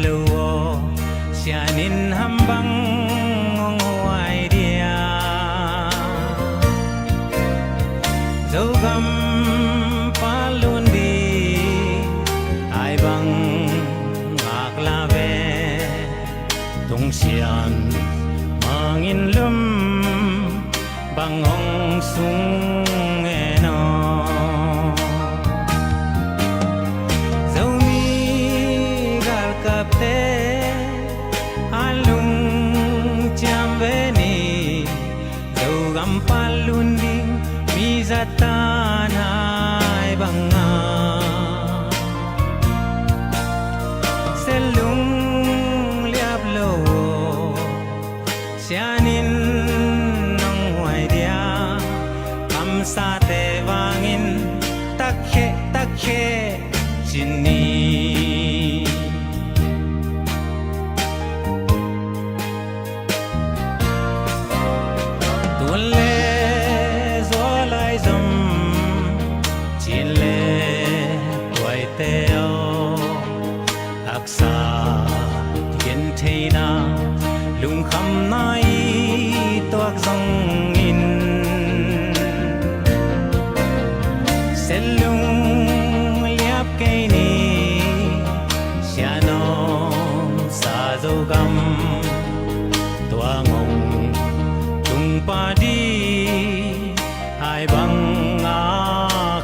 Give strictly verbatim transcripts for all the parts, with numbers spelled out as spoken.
lo aw, sian in ham bang hong huai dia? Zogam palun ding ai bang ngak la ve, tung sian mangin lum bang hong sung en aw. Zomi galkapte a lungciam ve ni, Zogam palun ding mi zatan ai bang a, Selung liap lo aw, sian in nong huai dia? Kamsate vangin takhe takhe ci ni. Tuan le zual ai zom, cin le tuaite aw, haksa gentheihna, lungkhamna i tuak zongin, Selung liap kei ni, sian om sa Zogam, tua ngong tung pah ding ai bang a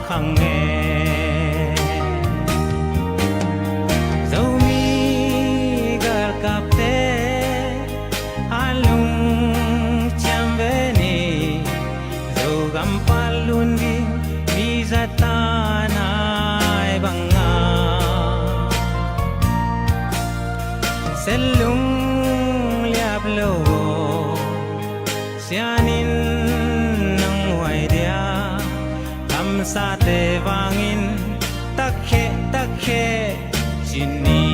khang e? Zomi galkapte a lungciam ve ni, Zogam palun ding mi zatan ai bang a, Selung liap lo aw, sian in nong huai dia? Kamsate vangin takhe takhe ci ni.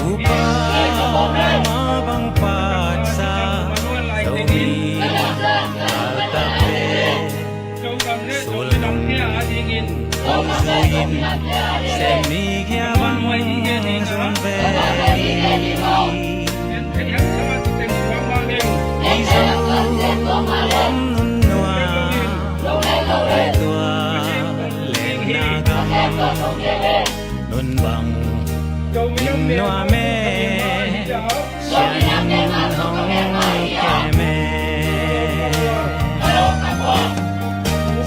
Upa ma bang patsa, Zomi galkapte, sulnung hong zui in, sem ni gia bang zun ve. Mizo om nun nuam, tua lenna gam nun bang in nuam e, sian in hong kem e?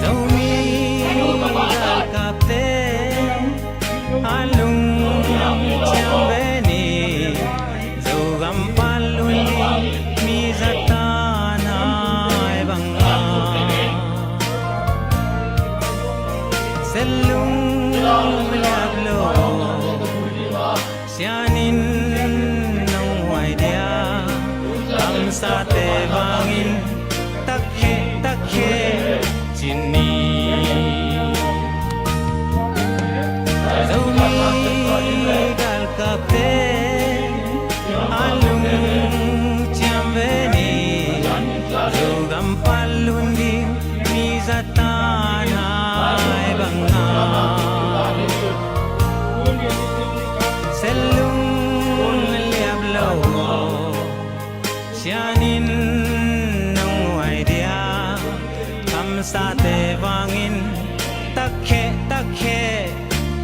Zomi galkapte a lungciam ve ni, Zogam palun ding mi zatan ai bang a, Selung liap lo aw, sian in nong huai dia? Kamsate vangin takhe takhe ci ni. Zomi galkapte a lungciam ve ni, Zogam palun ding mi zatan ai bang a, Selung liap lo aw, sian in nong huai dia? Kamsate vangin takhe takhe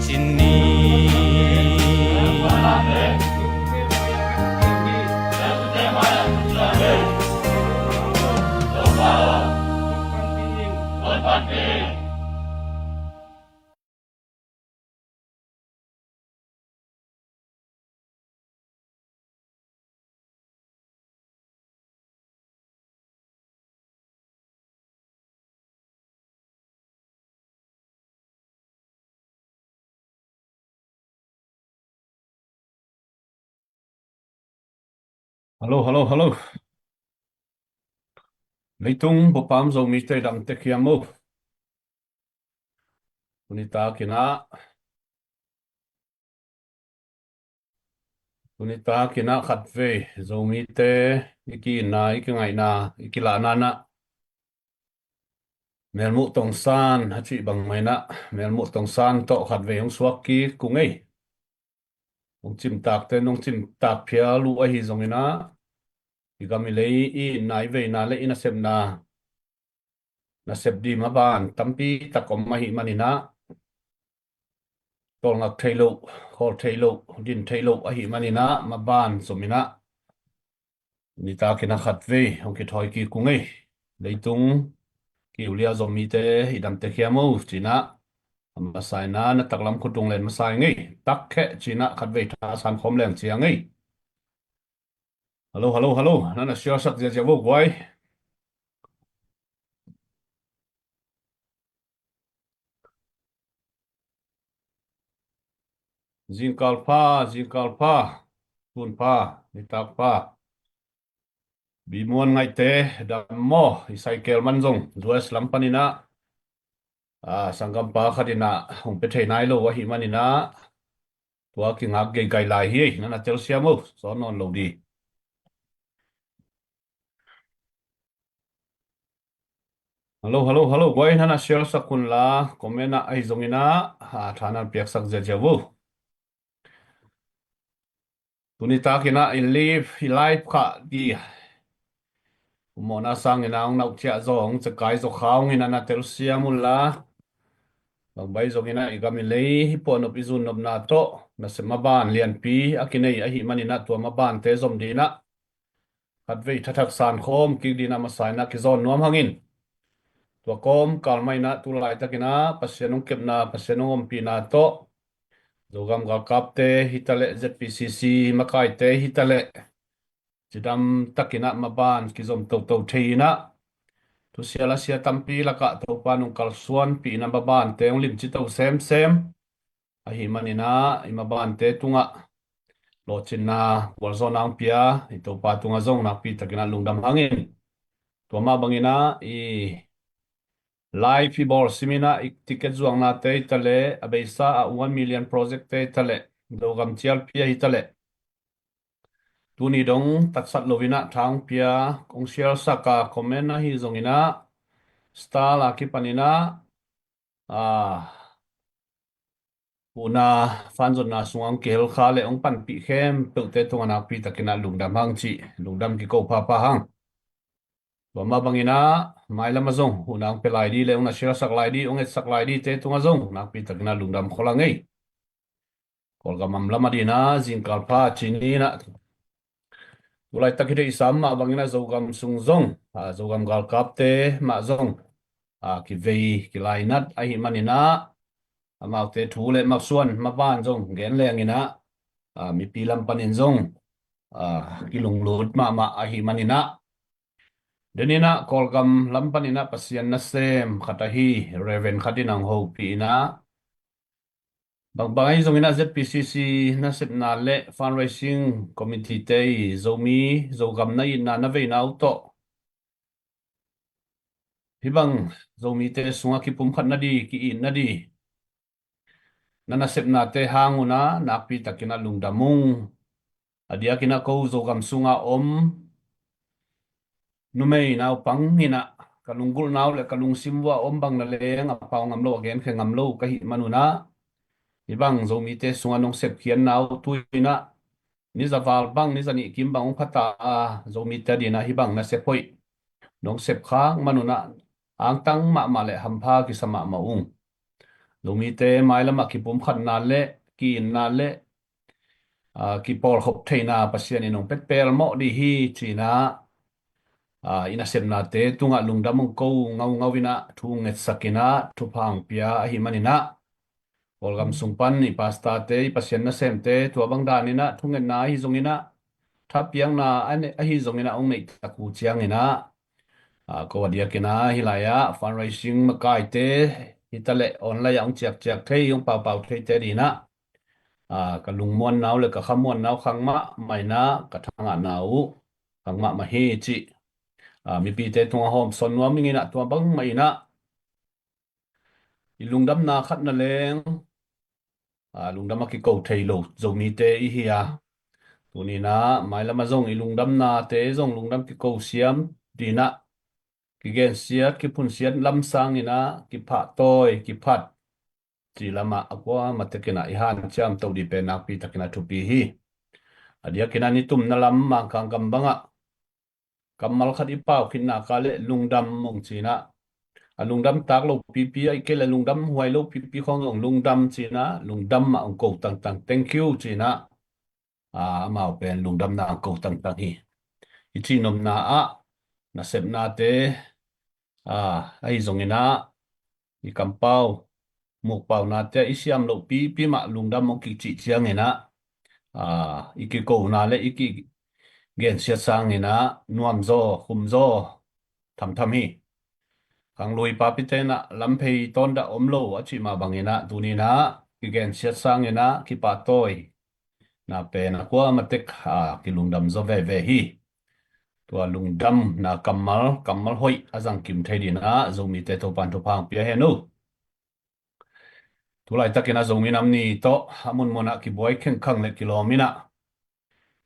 ci ni. Hallo, hallo, hallo. Leitung bupam Zomite dam tek hiam o. Tuni takin ah, tuni takin ah khatvei Zomite i ki-itna, i kingaihna, i kilahna ah Melmuh Tongsan a cih bangmah in ah, Melmuh Tongsan tawh khatvei hong suak kik kung ei. Hong cimtakte nong cimtak phial uh ahi zongin ah, i gam i lei i itna, i veina le i nasepna, nasep ding maban tampi tak om ahih manin ah, tawlngak thei loh, khawl thei loh, din thei loh ahih manin ah, maban zom in ah, tuni takin ah khatvei hong kithawi kik kung ei. Leitung ki-ulia Zomite i dam tek hiam o ci-in ah, a masa in ah na taklam khut tung len masa ing ei. Tak kheh ci-in ah khatvei thasan khawm leng ciang ei. Hallo, hallo, hallo. Na na share sak ziazia vo guai. Zingkal pha, zingkal pha, tun pha, nitak pha. Bimuan Ngaihte dam maw, i Saikel man zong U S lam panin ah, a, sanggampa khat in ah hong pia thei nai lo ahih manin ah, tua kingak geigai lai hi ei. Na na telsiam o, sawn nawn lo di. Hallo, hallo, hallo. Guai, na na share sak un la, comment ah ahi zongin ah, a, tha na piaksak ziazia vo. Tuni takin ah i live, i live khah di. Kum mawhna sangin ah hong nauh ciah zaw, hong cekai zaw kha ung in ah na telsiam un la. Bangbai zongin ah i gam i lei i puahnop i zunnopna tawh nasep maban lianpi a kinei ahih manin ah, tua mabante zom ding in ah, khatvei thathak san khawm kik ding in ah masa in ah kizawn nuam hang in. Tua kawmkal mah in ah tu laitakin ah Pasian hong kepna, Pasian hong ompihna tawh Zogam galkapte hi taleh, Z P C C makaite hi taleh, cidam takin ah maban kizom toto thei in ah, thusia lasia tampi lakah Topa nong kalsuanpih in ah mabante hong limci to semsem ahih manin ah, i mabante tungah lawhcinna, gualzawhna hong pia i Topa tungah zong nakpi takin ah lungdam hang in. Tua mah bangin ah i live i bawl sim in ah, i ticket zuaknate hi taleh, a beisa ah one million projectte hi taleh, Zogam cialpi ah hi taleh, tuni dong tatsat lo in ah tha hong pia, kong share sak a, comment ahi zongin ah, star a kipan in ah, a, huhna fanzonna sungah hong kihel kha le hong panpih khempeuhte tungah nakpi takin ah lungdam hang cih, lungdam kiko phapha hang. Tua mah bangin ah mailam ah zong huhna hong pia lai di le hong na share sak lai di, hong etsak lai dite tungah zong nakpi takin ah lungdam khol hang ei. Kawlgam lam adingin ah zingkal pha ci ni in ah, tu laitak i theihsa mah bangin ah Zogam sung zong, a, Zogam galkapte mah zong, a, kivei kilainat ahih manin ah, amaute thu le masuan maban zong gen leng in ah, a, mipi lam panin zong, a, kilunglut mahmah ahih manin ah, den in ah Kawlgam lam panin ah Pasian nasem khat ahi Reverend khat in ah hong hopih in ah, bangbang ahi zongin ah Z P C C nasepna le fundraising committee te i Zomi, Zogam na itna na veina uh tawh, hih bang Zomite sungah kipumkhat nadi, ki-it nadi, na nasepnate hang un ah nakpi takin ah lungdam ung. A diakin ah ko Zogam sungah om numei naupang in ah ka lunggulhna uh le ka lungsim uh ah om bang na leng a pau ngam lo, a genkhia ngam lo ka hih man un ah, hih bang Zomite sungah nong sepkhiatna uh tu in ah, ni za val bang, ni za nih kim bang hong pha ta a, Zomite adingin ah hih bang nasep hoih nong sepkhak man un ah angtang mahmah le hampha kisa mahmah ung. Zomite mailam ah kipumkhatna le ki-itna le, a, kipawlkhop theihna Pasian in hong pia pelmawh ding hi ci-in ah, a, i nasepnate tungah lungdam hong ko ngaungau in ah, thu hong ngetsak in ah, thupha hong pia ahih manin ah, Kawlgam sung pan i pastorte, i Pasian nasemte, tua bang danin ah thungetna ahi zongin ah, thapiakna ahi zongin ah hong neih tak uh ciangin ah, a, ko a diakin ah hih lai-ah fundraising makaite hi taleh, online ah hong ciakciak thei, hong paupau theite adingin ah, a, ka lungmuanna uh le ka khamuanna uh khang mahmah in ah ka thangahna uh mahmah hi cih, a, mipite tungah hawmsawn nuam ing in ah, tua bangmah in ah i lungdamna khat na leng, a, lungdam a kiko thei lo Zomite i hi a, tuni in ah mailam ah zong i lungdamnate zong lungdam kiko siam ding in ah, kigensiat kiphunsiat lam sang in ah kiphahtawi kiphat cih lam ah a kuamah tek in ah i hanciam to ding pen nakpi tak in ah thupi hi. A diak in ah nitumna lam Mangkang gam bang ah kammal khat i pau khit nak leh lungdam hong ci in ah, a lungdam tak lo pipi, ahih kei leh lungdam huai lo pipi khawng zong lungdam ci in ah, lungdam mah hong ko tangtang, thank you ci in ah, a, amau pen lungdamna hong ko tangtang hi. I cihnopna ah nasepnate, a, ahi zong in ah i kampau mukpaunate ah i siam loh pipi mah lungdam hong kicih ciang in ah, a, i kikona leh i kigensiat sang in ah nuamzaw khumzaw thamtham hi. Khanglui papite in ah lamphei tawndah om lo a cih mah bang in ah, tuni in ah kigensiat sang in ah kipahtawina pen a kuamah tek, a, kilungdam zaw veve hi. Tua lungdamna kammal, kammal hoih a zangkim thei ding in ah Zomite Topa'n thupha hong pia hen uh. Tulaitak in ah Zomi Nam Ni tawh a munmun ah kibuai khengkhang leh kilawm in ah,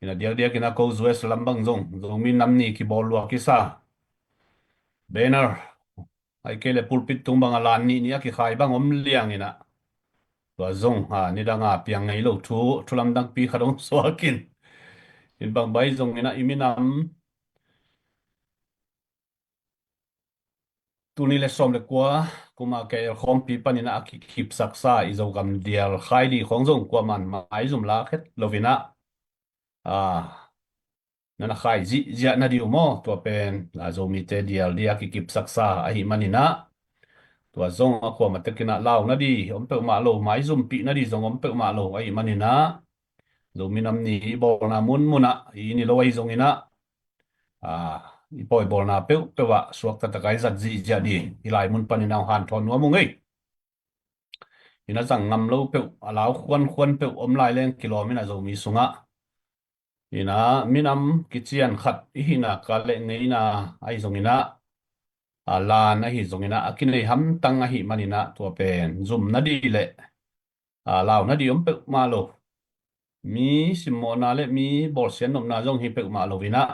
in ah diakdiak in ah ko U S lam bang zong Zomi Nam Ni kibawl lua kisa, banner, ahih kei leh pulpit tung bang ah lan nih nih a kikhai bang om liang in ah, tua zong, a, nidang a piang ngei lo thu, thu lamdangpi khat hong suak in, in bang bai zong in ah i minam tul nih leh sawm leh kua kum a K L khawmpi panin ah a kikipsaksa i Zogam dial khai ding khawng zong kuaman maizum lak het lo in ah, a, na na khai zihziah na ding uh maw? Tua pen, a, Zomite dial ding a kikipsaksa ahih manin ah, tua zong a kuamah tek in ah lau na ding om peuhmah lo, maizumpih na ding zong om peuhmah lo ahih manin ah, Zomi Nam Ni i bawlna munmun ah, i ni lo ahi zong in ah, a, i pawi bawlna peuhpeuh ah suakta tak a i zat zihziah ding hih lai mun panin ah hong hanthawn nuam ung ei. In ah zang ngam lo peuh, a lau khuankhuan peuh om lai leng kilawm in ah Zomi sungah, in ah minam kician khat i hih nak leh ngeina ahi zong in ah, a, lan ahi zong in ah a kinei hamtang ahih manin ah tua pen zum na ding leh, a, lau na ding om peuhmah lo, mi simmawhna leh mi bawlsiat nopna zong hi peuhmah lo in ah,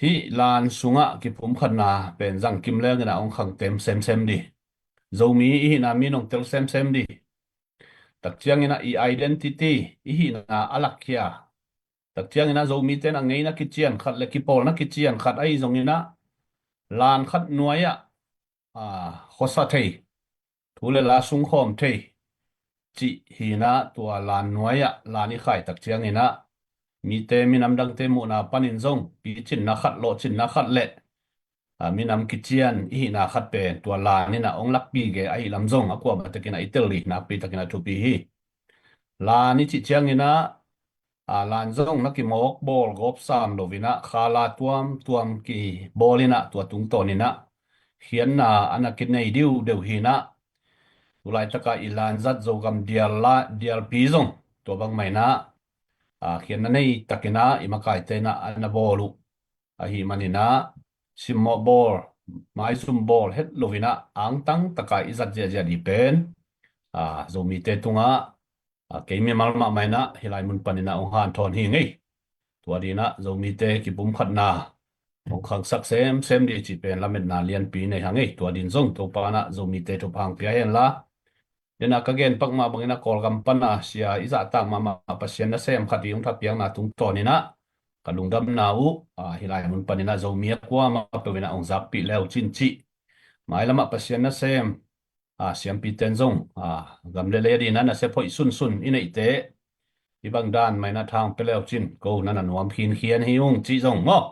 hih lan sungah kipumkhatna pen zangkim leng in ah hong khangtem semsem ding, Zomi i hihna mi nong tel semsem ding. Tak ciang in ah i identity, i hihna a lakkhia. Tak ciang in ah Zomite in ah ngeina kician khat leh kipawlna kician khat ahi zong in ah, lan khat nuai ah, a, khuasa thei, thu leh la sungkhawm thei cih hi in ah, tua lan nuai ah lan i khai tak ciang in ah mite minam dangte muhna panin zong picinna khat, lawhcinna khat leh, a, minam kician i hihna khat pen tua lan in ah hong lakpih gige ahih lam zong a kuamah tek in ah i tel ding nakpi tak in ah thupi hi. Lan i cih ciang in ah, a, lan zong na kimawk bawl gawp sam lo in ah, khala tuamtuam kibawl in ah, tua tungtawn in ah khiatna a na kinei diudeu hi in ah, tulaitak a i lan zat Zogam dial la, dialpi zong tua bangmah in ah, a, khiatna nei tak in ah i makaite in ah a na bawl uh ahih manin ah, simmawh bawl, maizum bawl het lo in ah angtang tak a i zat ziahziah ding pen, a, Zomite tungah, a, kei mimal mahmah in ah hih lai mun panin ah hong hanthawn hi ing ei. Tua ding in ah Zomite kipumkhatna hong khangsak semsem ding cih pen lametna lianpi nei hang ei. Tua ding zong Topa in ah Zomite thupha hong pia hen la, den a ka gen pak mah bang in ah Kawlgam pan a sia i zahtak mahmah Pasian nasem khat i hong thapiakna tungtawn in ah ka lungdamna uh, a, hih lai mun panin ah Zomi a kuamah peuh in ah hong zakpih le uh cin cih mailam ah Pasian nasem, a, siampite in zong, a, gam leh lei a ding in ah nasep hoih sunsun i neihte, hih bang dan mah in ah tha hong pia le uh cin, ko na na nuam khinkhian hi ung cih zong maw,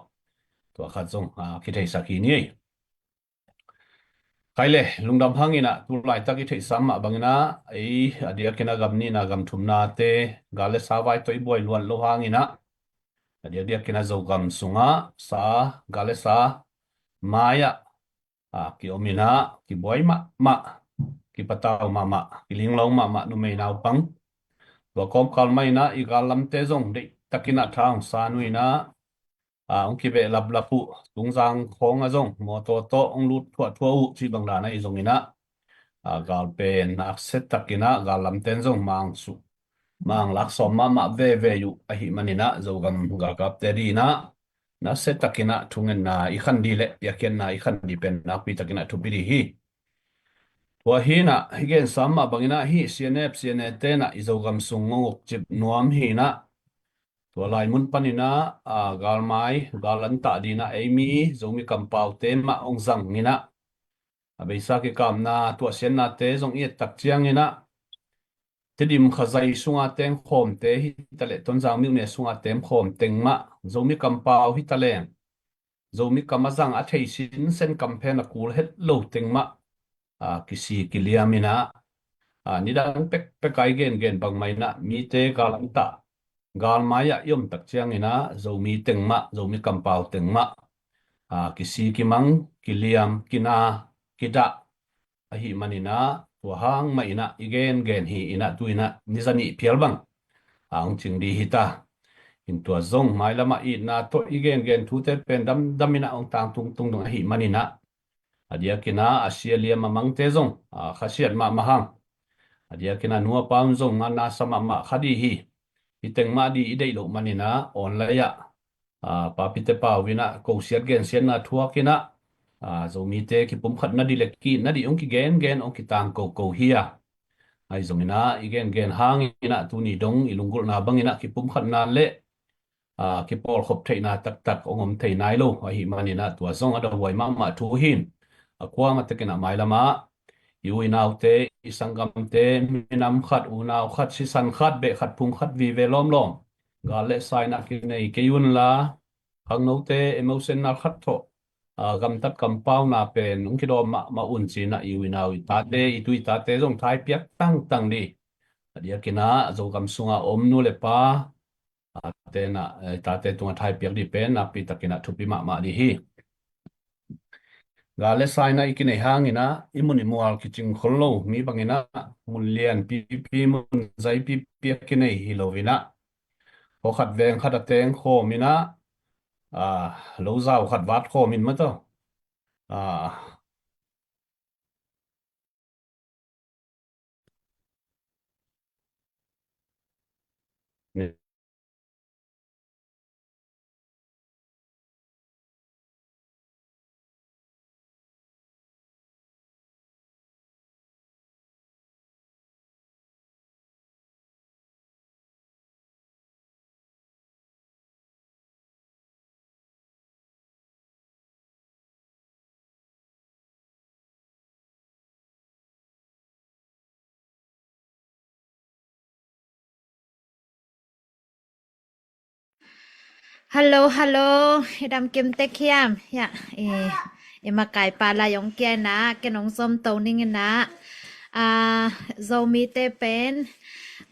tua khat zong, a, kitheisak hi ni ei. Khai le, lungdam hang in ah, tulaitak i theihsa mah bang in ah, ei, a diak in ah gam nihna gam thumnate gal leh sa vai tawh i buai luat loh hang in ah, a diakdiak in ah Zogam sungah sa, gal leh sa mai ah, a, kiom in ah, kibuai mahmah, kipatau mahmah, kilinglawng mahmah numei naupang, tua kawmkal mah in ah i gal lamte zong deihtak in ah tha hong san uh in ah, a, hong kibeh laplap uh, Tungzang khawng ah zong mawtaw tawh hong lut thuahthuah uh cih bang dan ahi zongin ah, a, gal pen a aksia takin ah, gal lamten zong mang su, mang lak sawm mahmah veve uh ahih manin ah, Zogam galkapte ding in ah, na aksia takin ah thungetna i khan ding le piakkhiatna i khan ding pen nakpi takin ah thupi ding hi. Tua hi in ah, i gensa mah bangin ah, hih C N F, C N A te in ah i Zogam sung hong ukcip nuam hi in ah, tua lai mun panin ah, a, galmai, gal an tah ding in ah, ei mi, Zomi kampaute mah hong zang in ah, a beisa kikapna, tuahsiatnate zong i et tak ciangin ah, Tedim Khazai sunga teng khawmte hi ta leh, Tonzang myone sunga teng khawm teng mah, Zomi kampau hi ta leng, Zomi kam a zang a thei sinsen, kam phen a kul het lo teng mah, a, kisik kiliam in ah, a, nidang pekpek a i gengen bang mah in ah, mite gal an tah, galmai ah i om tak ciangin ah, Zomi teng mah, Zomi kampau teng mah, a, kisik kimang, kiliam, kina, kidah ahih manin ah, tua hang mah in ah i gengen hi in ah, tu in ah ni za nih phial bang, a, hong cing ding hi ta. In tua zong mailam ah itna tawh i gengen thute pen damdam in ah hong tangtung tungtung ahih manin ah, a diakin ah a sia liam a mangte zong, a, khasiat mahmah hang. A diakin ah nu a pa un zong a nasa mahmah kha ding hi. Hih teng mah ding i deih loh manin ah online ah, a, papite pau in ah kosiat gensiatna thuak in ah, a, Zomite kipumkhat nading le ki-it nading hong kigengen, hong kitang koko hi a. Ahi zongin ah i gengen hangin ah tuni dong i lunggulhna bangin ah kipumkhatna le, a, kipawlkhop theihna taktak hong om thei nai lo ahih manin ah, tua zong a dahuai mahmah thu hi in, a kuamah takin ah mailam ah i u i naute, i sanggamte, minam khat, unau khat, sisan khat, beh khat, phung khat vive lawmlawm, gal le sa in ah kinei kei un la, khangnote emotional khat tawh, a, gamtat kampauna pen hong kidawm mahmah un ci in ah, i u i nau, i tate, i tu i tate zong thaipiak tangtang ding. A diakin ah Zogam sunga om nu le pa, a, te in ah, eh, tate tungah thaipiak ding pen nakpi takin ah thupi mahmah ding hi. Gal le sa in ah i kinei hangin ah i mun i mual kicing khol lo, mi bangin ah mun lian pipi, mun zai pipi a kinei hi lo in ah, khua khat veng khat a teng khawm in ah, a, lo zau khat vat khawm in mah tawh, a, Hello, hello. I dam kim tek hiam? Ya, i, i makai pa la yong kia na, ken ong zom to ning na. A, Zomite pen,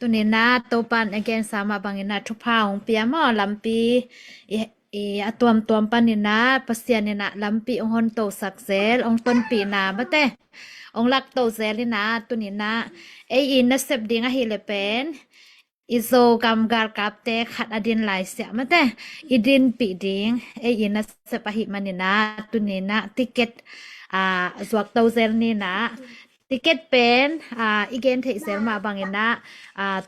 tuni na, Topan again sama bangin na thupha ong pia maw, lampi, i, i, a tuamtuam panin na, Pasian in na lampi ong hon to sak zel, ong tonpih na mate, ong lak to zel in na, tuni na, ei i nasep ding ahi le pen, i Zogam galkapte khat a din lai siah mate, i dinpih ding, ei i nasep ahih manin na, tuni na ticket, a, zuak to zel ni na, ticket pen, a, i gen theih zel mah bangin na, a,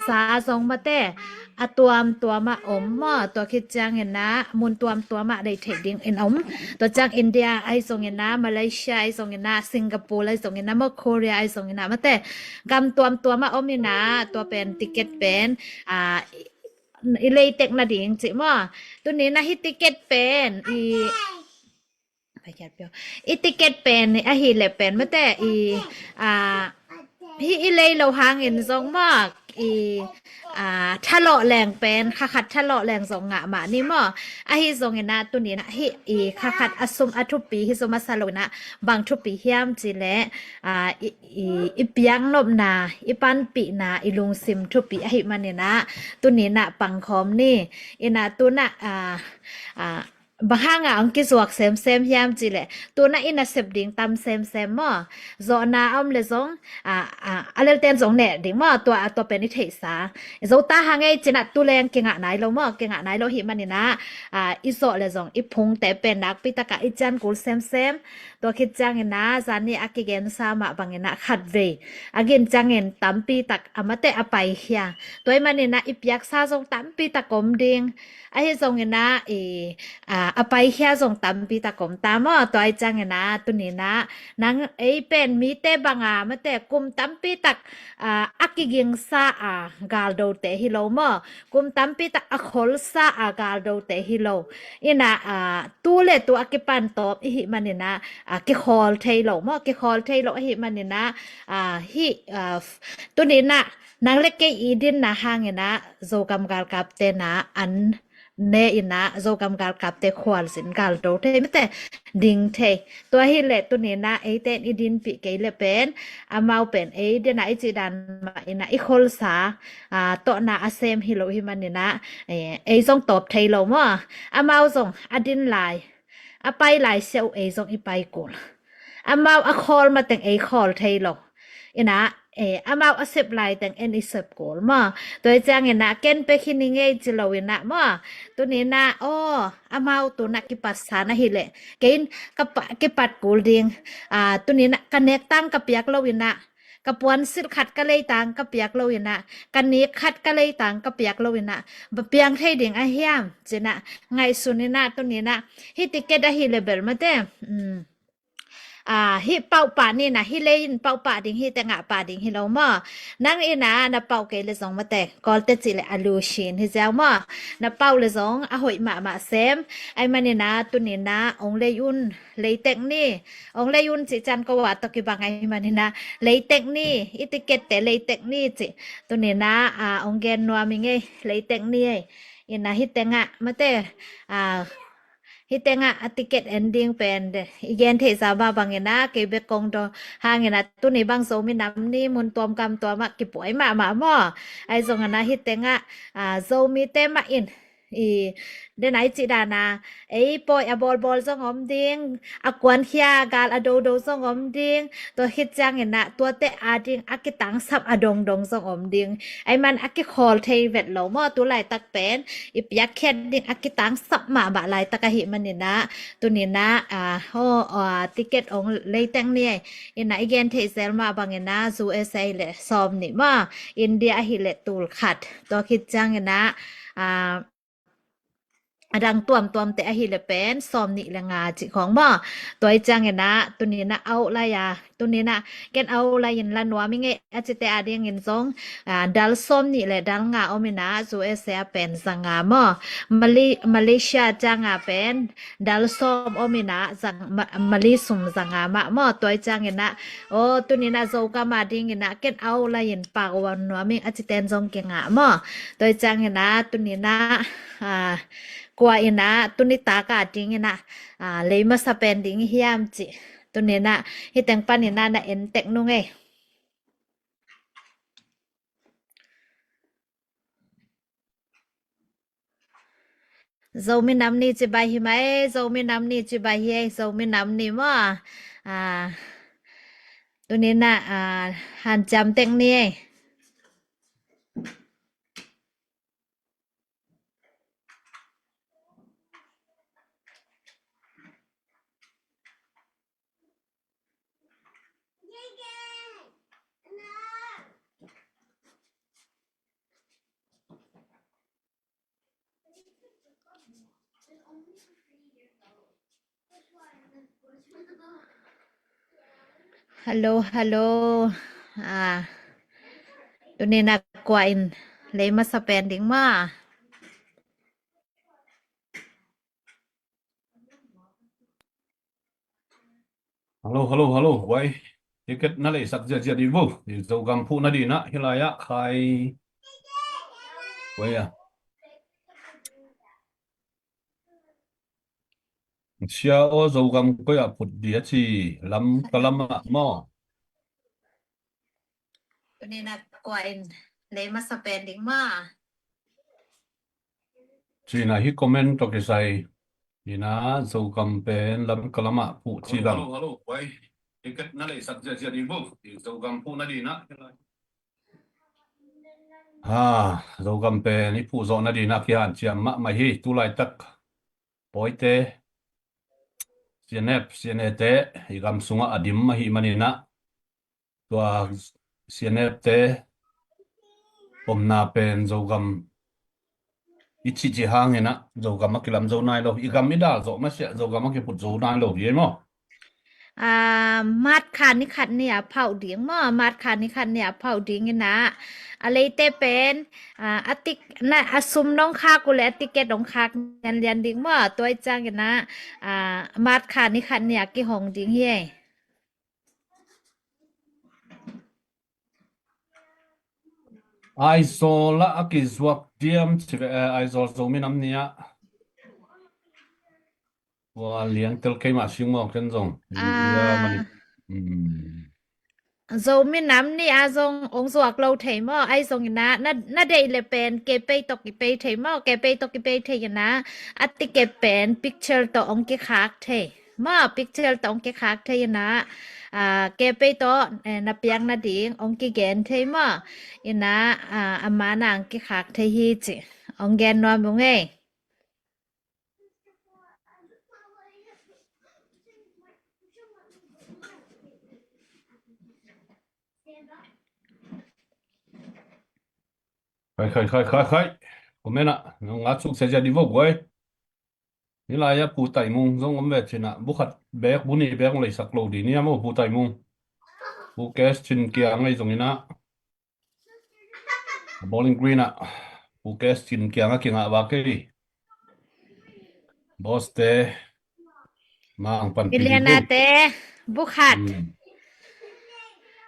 Tulsa zong mate, a tuamtuam ah om maw, tua khit ciangin na mun tuamtuam ah deih theih ding in om. Tua ciang India ahi zongin na, Malaysia ahi zongin na, Singapore ahi zongin na, maw Korea ahi zongin na mate, gam tuamtuam ah om in na, tua pen ticket pen, a, i lei tek nading cih maw. Tuni na hih ticket pen i Pai khiat pio. I ticket pen i ahi le pen mate i, a, hi i lei lo hangin zong mah i, a, thalawh leng pen kha khat thalawh leng zong ngah mah ni maw. Ahi zongin na tuni na hi i kha khat a sum a thupi hi zong masa lo na bang thupi hiam ci le, a, i, i, i piaknopna, i panpihna, i lungsim thupi ahih manin na tuni na pangkhawm ni. In na tu na, a, a, bang hanga hong kizuak semsem hiam cih leh, tu-in ah i nasep ding tam semsem maw. Zawhna a om leh zong, a, a, a lelten zong neh ding maw, tua, tua pen i theihsa. Zo ta hang ei ci-in ah tu leng kingah nai lo maw, kingah nai lo ahih manin ah, a, i zawh leh zong i phungte pen nakpi takin i cian kul semsem. Tua khit ciangin ah, zan ni a kigensa mah bangin ah khatvei a gin ciangin tampi tak a mate a paikhia. Tua ahih manin ah i piaksa zong tampi tak om ding. Ahi zongin ah i, a, a paikhia zong tampi tak om ta maw. Tua ahih ciangin ah tuni-in ah nang ei pen mite banga mate kum tampi tak, a, a kigingsa a galdote hi lo maw. Kum tampi tak a kholsa a galdote hi lo. In ah, a, tu le tu a kipan tawp i hih manin ah, a, kikhawl thei lo maw, kikhawl thei lo ahih manin ah, a, hih, a, f-, tuni-in ah nang le kei i dinna hangin ah Zogam galkapte in ah an ne in ah Zogam galkapte khualzin galdo thei mate ding thei. Tua hi leh tuni-in ah eite in i dinpih kei leh pen amau pen ei dinna i cih dan mah in ah i kholsa, a, tawhna a sem hi lo ahih manin ah, e, ei zong tawp thei lo maw. Amau zong a din lai, a pai lai siah uh ei zong i pai kul. Amau a khawl mateng ei khawl thei lo. In ah, e, amau a sep laiteng en i sep kul maw. Tua ahih ciangin ah ken pia khin ing ei ci lo in ah maw. Tuni-in ah, aw, amau tu-in ah kipatsa na hi leh kei in ka pa-, kipat kul ding. A, tuni-in ah ka nek tang ka piak lo in ah, ka puansilh khat ka lei tang ka piak lo in ah, ka nik khat ka lei tang ka piak lo in ah, bang piang thei ding a hiam ci-in ah ngaihsun in ah tuni-in ah hih ticket ahi leh bel mate, um, a, hih pauh pah ni in ah, hih lei in pauh pah ding, hih tengah pah ding hi lo maw. Nang in ah na pauh kei leh zong mate, Kawlte cih leh a lusin hi ziau maw. Na pauh leh zong a hoih mahmah sem. Ahih manin ah tuni-in ah hong lei un, lei tek ni. Hong lei un cih ciang ko a tawh kibang ahih manin ah lei tek ni, i ticket-te lei tek ni cih. Tuni-in ah, a, hong gen nuam ing ei, lei tek ni ei. In ah hih tengah mate, a, hih tengah a ticket en ding pen de, i gen theih zah mah bangin ah kei bek kong dong hangin ah tuni bang Zomi Nam Ni mun tuam gam tuam ah kipuai mahmah maw. Ahi zongin ah hih tengah, a, Zomite mah in i, den a i cih dan a, ei pawi a bawlbawl zong om ding, a kuankhia gal a dodo zong om ding. Tua khit ciangin ah tuate ading a kitangsap a dongdong zong om ding. Ahih man a kikhawl thei vet lo maw, tu laitak pen i piakkhiat ding a kitangsap mahmah laitak ahih manin ah, tuni-in ah, a, aw, a, ticket hong lei tek ni ei. In ah i gen theih zel mah bangin ah U S A leh sawm nih maw, India ahi leh tul khat. Tua khit ciangin ah, a, a dang tuamtuamte ahi leh pen sawm nih le nga cih khawng maw. Tua ahih ciangin ah tuni-in ah a hoih lai a, tuni-in ah ken a hoih lai-in la nuam ing ei a cite adingin zong, a, dal sawm nih le dal nga om in ah U S A pen za nga maw. Mali-, Malaysia ciang a pen dal sawm om in ah za-, ma-, Mali sum za nga mah maw. Tua ahih ciangin ah, aw, tuni-in ah Zogam adingin ah ken a hoih lai-in pau a nuam ing a cite in zong kingah maw. Tua ahih ciangin ah tuni-in ah, a, kua in ah tuni tak adingin ah, a, lei masa pen ding hiam cih, tuni-in ah hih teng panin ah na en tek nung ei. Zomi Nam Ni cibai hi mai, Zomi Nam Ni cibai hi ei, Zomi Nam Ni maw. A, tuni-in ah, a, hanciam tek ni ei. Hello, hello. A, tuni-in ah kua in lei masa pen ding maw. Hello, hello, hello. Wai, ticket na leisak ziahziah dih vo. Zogam phuhna dingin ah hih lai-ah khai. Wai a. Sia aw, Zogam koi-ah phut dih a ci, Lamka lamah maw. Tuni-in ah kua in lei masa pen ding maw. Ci-in ah hih comment tawh kisai. Ina, Zogam pen Lamka lamah phuh ci bang. Hello, hello, hello. Wai, ticket na leisak ziahziah ding bo. Zogam phuh na ding na. Ha, Zogam pen i phuh zawh na ding na kihanciam mahmah hi. Tu laitak Pawite, C N F, C N A te i gam sungah a dim ahih manin ah, tua C N F te omna pen Zogam i cihcih hangin ah Zogam a kilam zo nai lo. I gam i dal zawh masiah Zogam a kiphut zo nai lo hi ei maw? Ah, March kha ni khat ni a phauh ding maw? March kha ni khat ni a phauh ding ina, a leite pen, ah, a tik na, a sum nong khak uh leh a ticket nong khak lianlian ding maw? Tua i ciang ina, ah, March kha ni khat ni a kihong ding hi ei. Aizawl ah a kizuak diam ci ve, eh, Aizawl Zomi Nam Ni ah. Tua liangtel keimah sing maw ken zong. Ah. Zomi Nam Ni ah zong ong zuak lo thei maw? Ahi zongin ah, na, na deih leh pen kepei tawh kipei thei maw? Kepei tawh kipei thei ina, a ticket pen picture tawh ong kikhak thei maw? Picture tawh ong kikhak thei ina, ah, kepei tawh, eh, na piak nading ong kigen thei maw? Ina, ah, a man ah ong kikhak thei hi ci ong gen nuam ung ei. Khai, khai, khai, khai, khai. Comment ah nong la suk sia sia di vo guai. Ni lai a Pu Taimung zong om ve cin ah, bu khat bek, bu nih bek ong leisak lo di ni a maw Pu Taimung. Pu Kes Cin Kiang ahi zongin ah, Bowling Green ah Pu Kes Cin Kiang a kingah vak ei. Boss te, mang panpih Iliana te, bu khat. Hmm.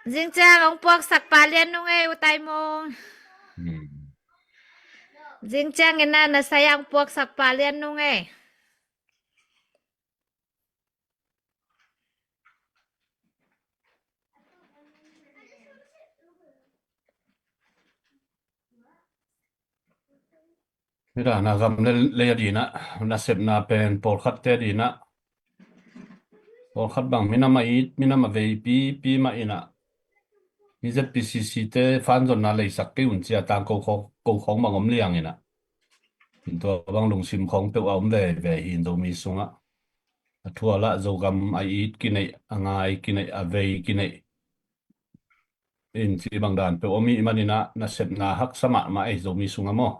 Zingciang ong puaksak pah lian nung ei U Taimung. Hmm. Zingciang ina na sai ah ong puaksak pah lian nung ei. Hi da, na gam le, lei a ding ah, nasepna pen pawlkhatte ding ah. Pawlkhat bang minam a it, minam a veipi, pi mah in ah. Hi Z P C C te fan zonna leisak kei un ci a tang ko khawng, ko khawng bang om liang in ah. Hi tua bang lungsim khawng peuh a om veve hi Zomi sungah. A thual ah Zogam a it kineih, a ngai kineih, a vei kineih. In ci bang dan peuh om ih manin ah nasepna haksa mahmah ei Zomi sungah maw.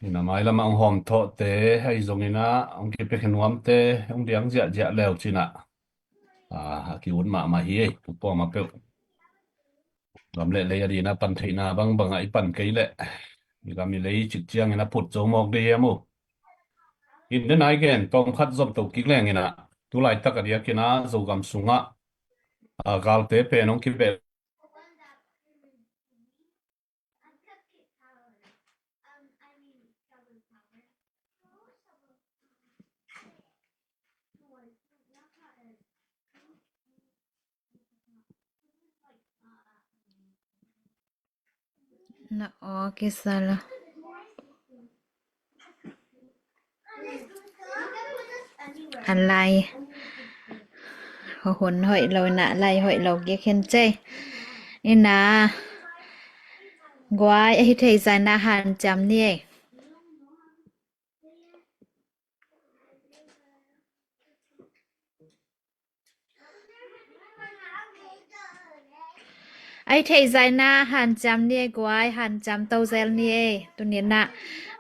Ina mailam ah ong hawmthawhte ahi zongin ah ong kipia khe nuamte ong diang ziahziah leu cin ah, a, a ki-ut mahmah hi ei, pu pua mah peuh. Gam le lei a ding ah pan theihna bang bang ah i pan kei leh i gam i lei cik ciangin a phut zo mawk ding hiam uh. In den ai gen tawm khat zom to kik leng in ah, tu laitak a diakin ah Zogam sungah, a, galte pen ong kibeh Na aw kisa lo. A lai. Hun hoih lo ina, lai hoih lo kik hin cei. Ina. Guai, a hi thei zai na hanciam ni ei. A hi thei zai na hanciam ni ei guai, hanciam to zel ni ei. Tuni in ah,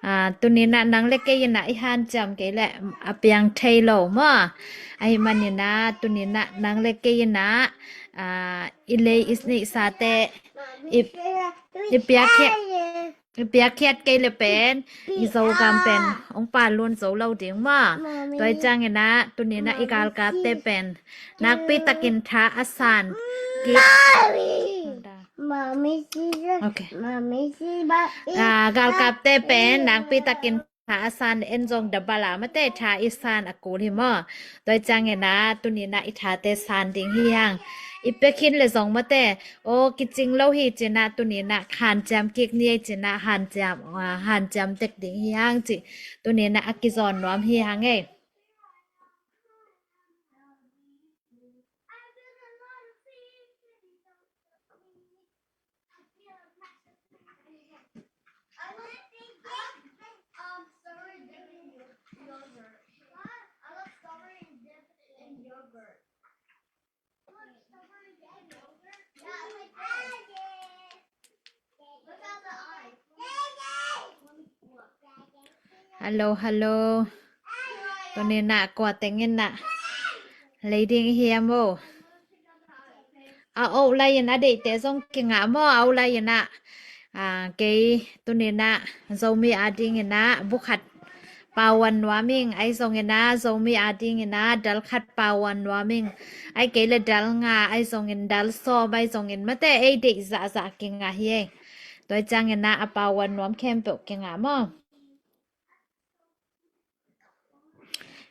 a, tuni in ah nang le kei in ah i hanciam kei leh a piang thei lo maw. Ahi manin ah tuni in ah nang le kei in ah, a, i lei i neihsate i, i piakkhiat I piakkhiat kei le pen i Zogam pen ong palun zo lo ding maw. Tua i ciangin ah tuni in ah i galkapte pen nakpi takin tha a san kik. Okay. Ah, galkapte pen nakpi takin tha a san, en zong double a mate tha i san a kul hi maw. Tua i ciangin ah tuni in ah i thate san ding hi hang. i pia khin le zong mate, aw kicing lo hi ci-in ah tuni-in ah hanciam kik ni ei ci-in ah hanciam, ah, hanciam tek ding hi hang ci. Tuni-in ah a kizawn nuam hi hang ei. Hello, hello. Tuni-in ah kua teng in ah lei ding i hiam aw? A aw lai-in a deihte zong kingah maw, a aw lai-in ah. Ah, kei tuni-in ah Zomi adingin ah bu khat pauan nuam ing, ahi zongin ah Zomi adingin ah dal khat pauan nuam ing. Ahih kei leh dal nga, ahi zongin dal sawm, ahi zongin mate ei deih zahzah kingah hi ei. Tua ciangin ah a pauan nuam khempeuh kingah maw.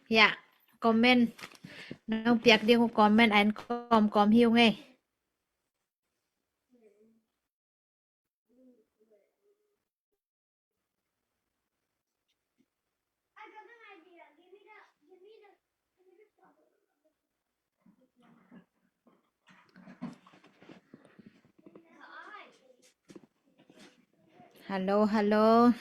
Ya, comment. Nong piak ding uh comment a en kawmkawm hi ung ei. Hello, hello.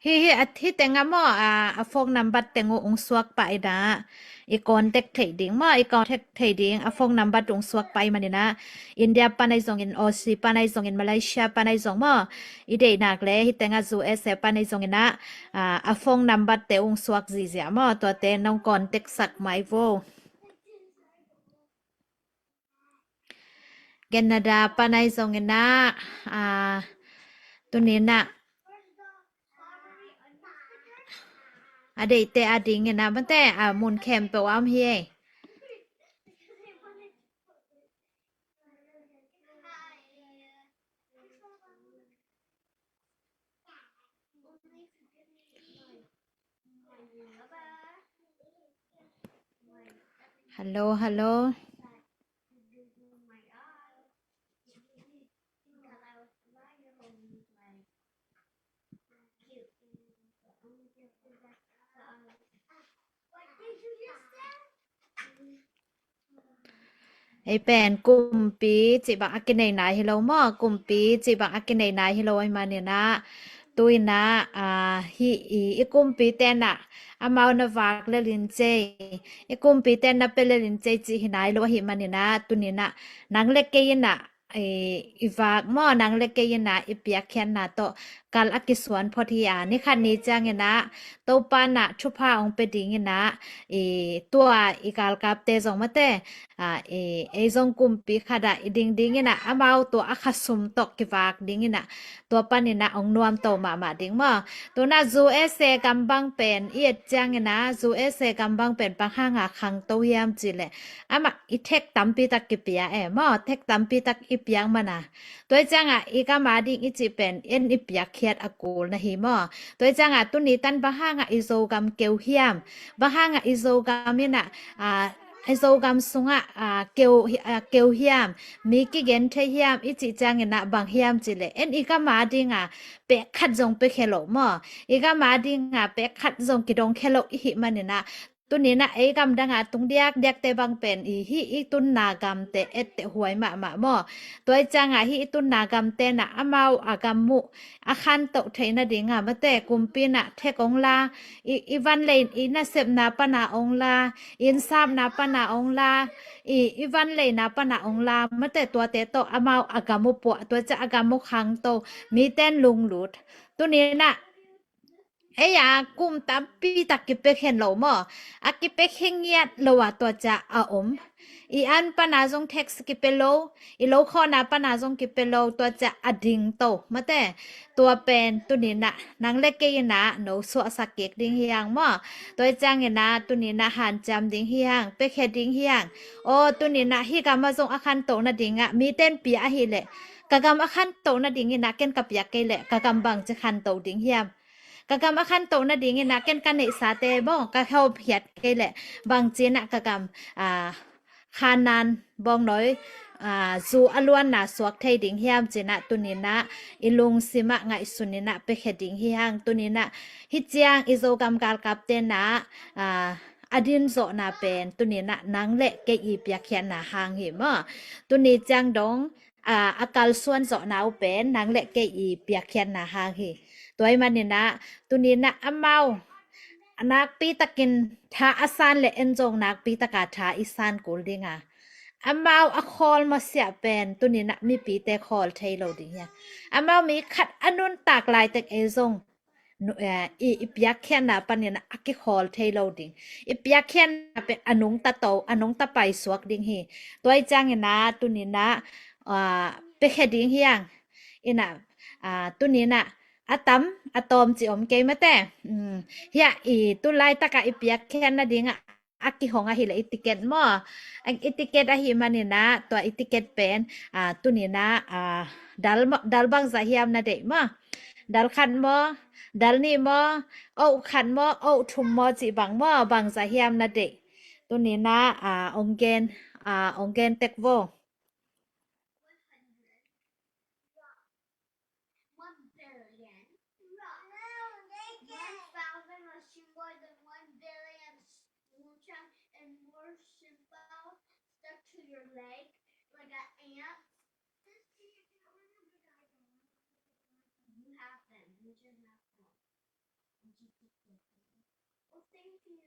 Hi, hi, a, hi teng ah maw, a, a phone number teng uh ung suak pah in ah i contact thei ding maw, i contact thei ding a phone number ung suak pah ahih manin ah India pan ahi zongin, Aussie pan ahi zongin, Malaysia pan ahi zong maw, i deih nak leh hi teng ah U S A pan ahi zongin ah, a, a phone number te ung suak zihziah maw, tuate nong contact sak mai vo. Canada pan ahi zongin ah, ah, tuni-in ah a deihte adingin ah mate, ah, mun khempeuh ah om hi ei. Hello, hello. Ei pen kumpi cih bang a kinei nai hi lo maw, kumpi cih bang a kinei nai hi lo ahih manin ah, tu-in ah, ah, hi i, i kumpi ten ah amau na vak lel in cei, i kumpi ten na pia lel in cei cih hi nai lo ahih manin ah, tuni-in ah nang le kei in ah, i, i vak maw, nang le kei in ah i piakkhiatna tawh kal a kisuan phot hi a, ni khat ni ciangin ah Topa in ah thupha ong pia dingin ah, i, tua i galkapte zong mate, a, i, ei zong kumpi khat ah i ding dingin ah amau tua a khasum tawh kivak dingin ah tua panin ah ong nuamto mahmah ding maw. Tu-in ah U S A gam bang pen i et ciangin ah U S A gam bang pen bang hanga khangto hiam cih leh amah i thek tampi tak kipia e maw, thek tampi tak i piak man a, tua ciangah i gam ading i cih pen en i piakkhiat a kul na hi maw. Tua ciangah tuni tan bang hangah i Zogam keu hiam, bang hangah i Zogam in ah, a, i Zogam sungah, a, keu, a, keu hiam, mi kigen thei hiam i cih ciangin ah bang hiam cih leh en i gam adingah pek khat zong pia khe lo maw, i gam adingah pek khat zong kidong khe lo i hih manin ah, tuni-in ah ei gamdang a tung diakdiakte bang pen i hih i tunna gamte etteh huai mahmah maw. Tua i ciangah hih i tunna gamte in ah amau a gam uh a khantoh theih nading a mate kumpi in ah thek ong la, i, i vanlei i nasepna pan a ong la, i innsapna pan a ong la, i, i vanleina pan a ong la mate tuate tawh amau a gam uh puah, tua ciah a gam uh khangto, mite in lunglut. Tuni-in ah ei a kum tampi tak kipia khen lo maw, a kipia khen ngiat lo a tua ciah a om. I an pan a zong tax kipia lo, i lo khawhna pan a zong kipia lo, tua ciah a dingto mate. Tua pen tuni-in ah nang le kei in ah no suahsak kik ding hi hang maw. Tua i ciangin ah tuni-in ah hanciam ding hi hang, piakhia ding hi hang. Aw tuni-in ah hih gam ah zong a khantoh nadingah mite in pia ahih leh Ka gam a khantoh nadingin ah ken ka piak kei leh ka gam bangci khantoh ding hiam? Ka gam a khantoh nadingin ah ken ka neihsate bawng ka hawmkhiat kei leh bangci-in ah ka gam, ah, Khanaan bawngnawi, ah, zu a luanna suak thei ding hiam ci-in ah tuni-in ah i lungsim ah ngaihsun in ah piakhia ding hi hang. Tuni-in ah hih ciang i Zogam galkapte'n ah, ah, a din zawhna pen tuni-in ah nang le kei i piakkhiatna hang hi maw. Tuni ciang dong, ah, a kalsuan zawhna uh pen nang le kei i piakkhiatna hang hi. Tua ahih manin ah tuni-in ah amau nakpi takin tha a san leh en zong nakpi taka tha i san kul ding a, amau a khawl masiah pen tuni-in ah mipite khawl thei lo ding hi a, amau mi khat a nuntak laitak ei zong nu-, eh, i, i piakkhiatna panin ah a kikhawl thei lo ding. I piakkhiatna pen a nungta to, a nungta paisuak ding hi. Tua ahih ciangin ah tuni-in ah, ah, piakhia ding hi hang. In ah, ah, tuni-in ah a tam a tawm ci om kei mate. Um, hiah i tu laitak ah i piakkhiat nading ah a kihong ahih leh i ticket maw. I ticket ahih manin ah tua i ticket pen, ah, tuni-in ah, ah, dal maw, dal bangzah hiam na deih maw? Dal khat maw, dal nih maw, oh khat maw, oh thum maw cih bang maw, bangzah hiam na deih? Tuni-in ah, ah, ong gen, ah, ong gen tek vo. One billion. One thousand machine more than one billion smoochum and more shimbo stuck to your leg like an ant. You have them. You just have them. Well, thank you.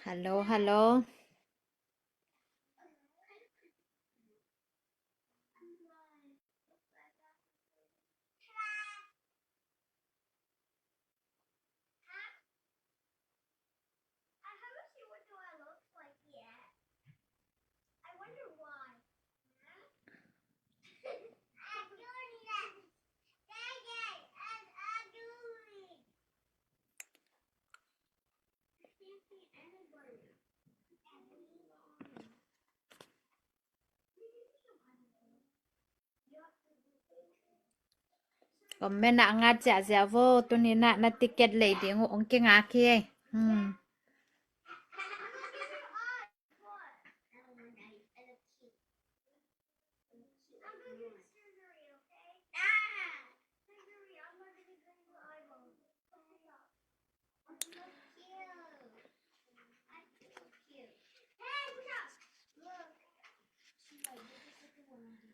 Hello, hello. I haven't seen what Noah looks like yet. I wonder why. Comment ah ngat ziahziah vo, tuni-in ah na ticket lei ding uh ong kingak hi. Hmm.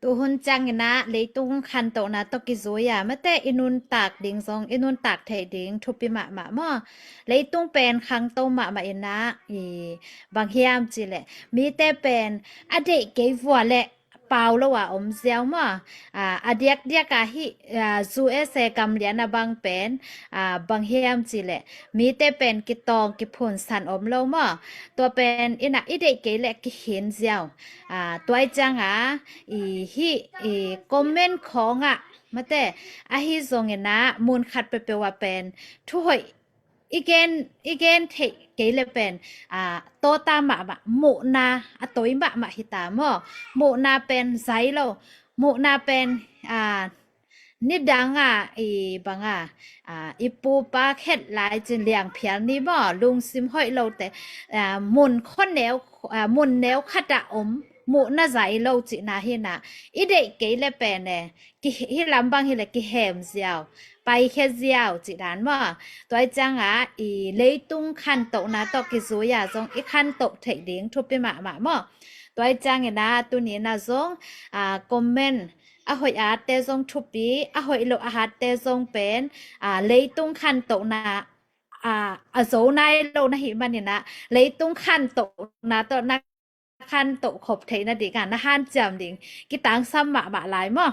Tuhun ciangin ah leitung khantohna tawh kizui a, mate i nuntak ding zong, i nuntak theih ding thupi mahmah maw. Leitung pen khangto mahmah in ah, i bang hiam cih leh mite pen a deih kei vua leh pau lo a om ziau maw. A, a diakdiak a hih, a, U S A gamlian a bang pen, a, bang hiam cih leh mite pen kitawng kiphunsan om lo maw. Tua pen in ah i deih kei leh kihin ziau. A, tua ahih ciangin i hih i comment khawng ah mate, ahi zongin ah mun khat peuhpeuh ah pen thuhoih i gen, i gen theih kei leh pen, a, tawta mahmah, muhna a toi mahmah hi ta maw. Muhna pen zai lo, muhna pen, a, nidang a, i bang a, a, i pupa khet lai cin liangphial ni maw, lungsim hoih lote, a, mun khuaneu, a, mun neu khat ah om, muhna zai lo cihna hi in ah, i deih kei leh pen e, ki, hih lam bang hi leh kihem ziau, paikhia ziau cih dan maw. Tua ahih ciangin i leitung khantohna tawh kizui a zong i khantoh theih ding thupi mahmah maw. Tua ahih ciangin ah tuni-in ah zong, a, comment a hoih a atte zong thupi, a hoih lo a atte zong pen, a, leitung khantohna, a, a zo nai lo na hih manin ah leitung khantohna tawh na khantoh khop theih nading a na hanciam ding kitangsam mahmah lai maw.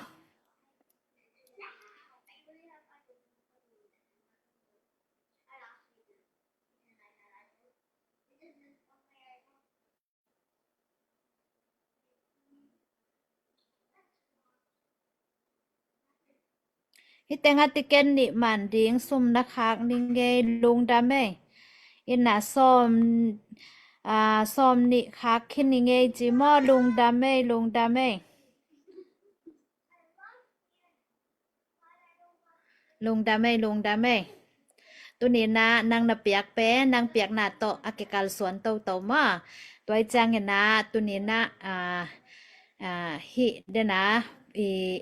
Hih tengah ticket nih man ding sum na khak ni ngei, lungdam ei. Ina sawm, ah, sawm nih khak khin ni ngei ci maw, lungdam ei, lungdam ei. Lungdam ei, lungdam ei. Tuni-in ah nang na piak pen, nang piakna tawh a kikalsuan toto maw. Tua ahih ciangin ah tuni-in ah, ah, ah, hih den ah i,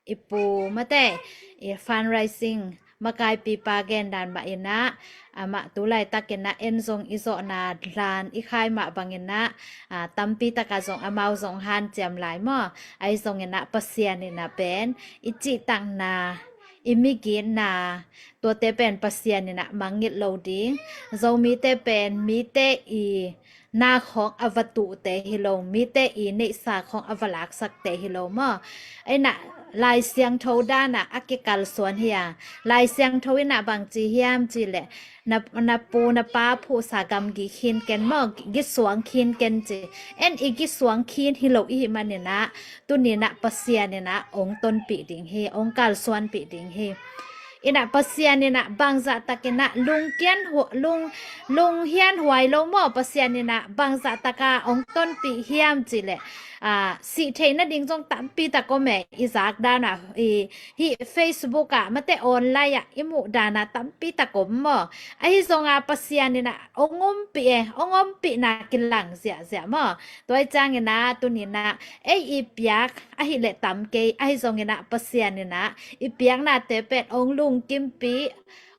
i pu mate, i fundraising makaipipa gendan mah in ah, amah tu laitakin ah en zong i zawhna dan i khai mah bangin ah, ah, tampi takah zong amau zong hanciam lai maw. Ahi zongin ah Pasian in ah pen i cihtakna, i migitna, tuate pen Pasian in ah mangngilh lo ding. Zomite pen mite i na khawng a va tuhte hi lo, mite i neihsa khawng a va laksakte hi lo maw. Ina Lai Siangtho dan ah a kikalsuan hi a, Lai Siangtho in ah bang ci hiam cih leh, na, na pu na pa phuhsa gamgi khin ken maw, gisuang khin ken ci. En i gisuang khin hi lo i hih manin ah, tuni-in ah Pasian in ah hong tonpih ding hi, hong kalsuanpih ding hi. Ina Pasian in ah bangzah takin ah lungkian hu-, lung, lunghian huai lo maw, Pasian in ah bangzah taka hong tonpih hiam cih leh, ah, sih theih nading zong tampi tak om e, i zak dan ah, i, hih Facebook ah mate online ah i muh dan ah tampi tak om maw. Ahi zong ah Pasian in ah hong ompih e, hong ompihna kilang ziahziah maw. Tua ahih ciangin ah tuni-in ah ei i piak ahih leh tam kei, ahi zongin ah Pasian in ah i piaknate pen hong lungkimpih,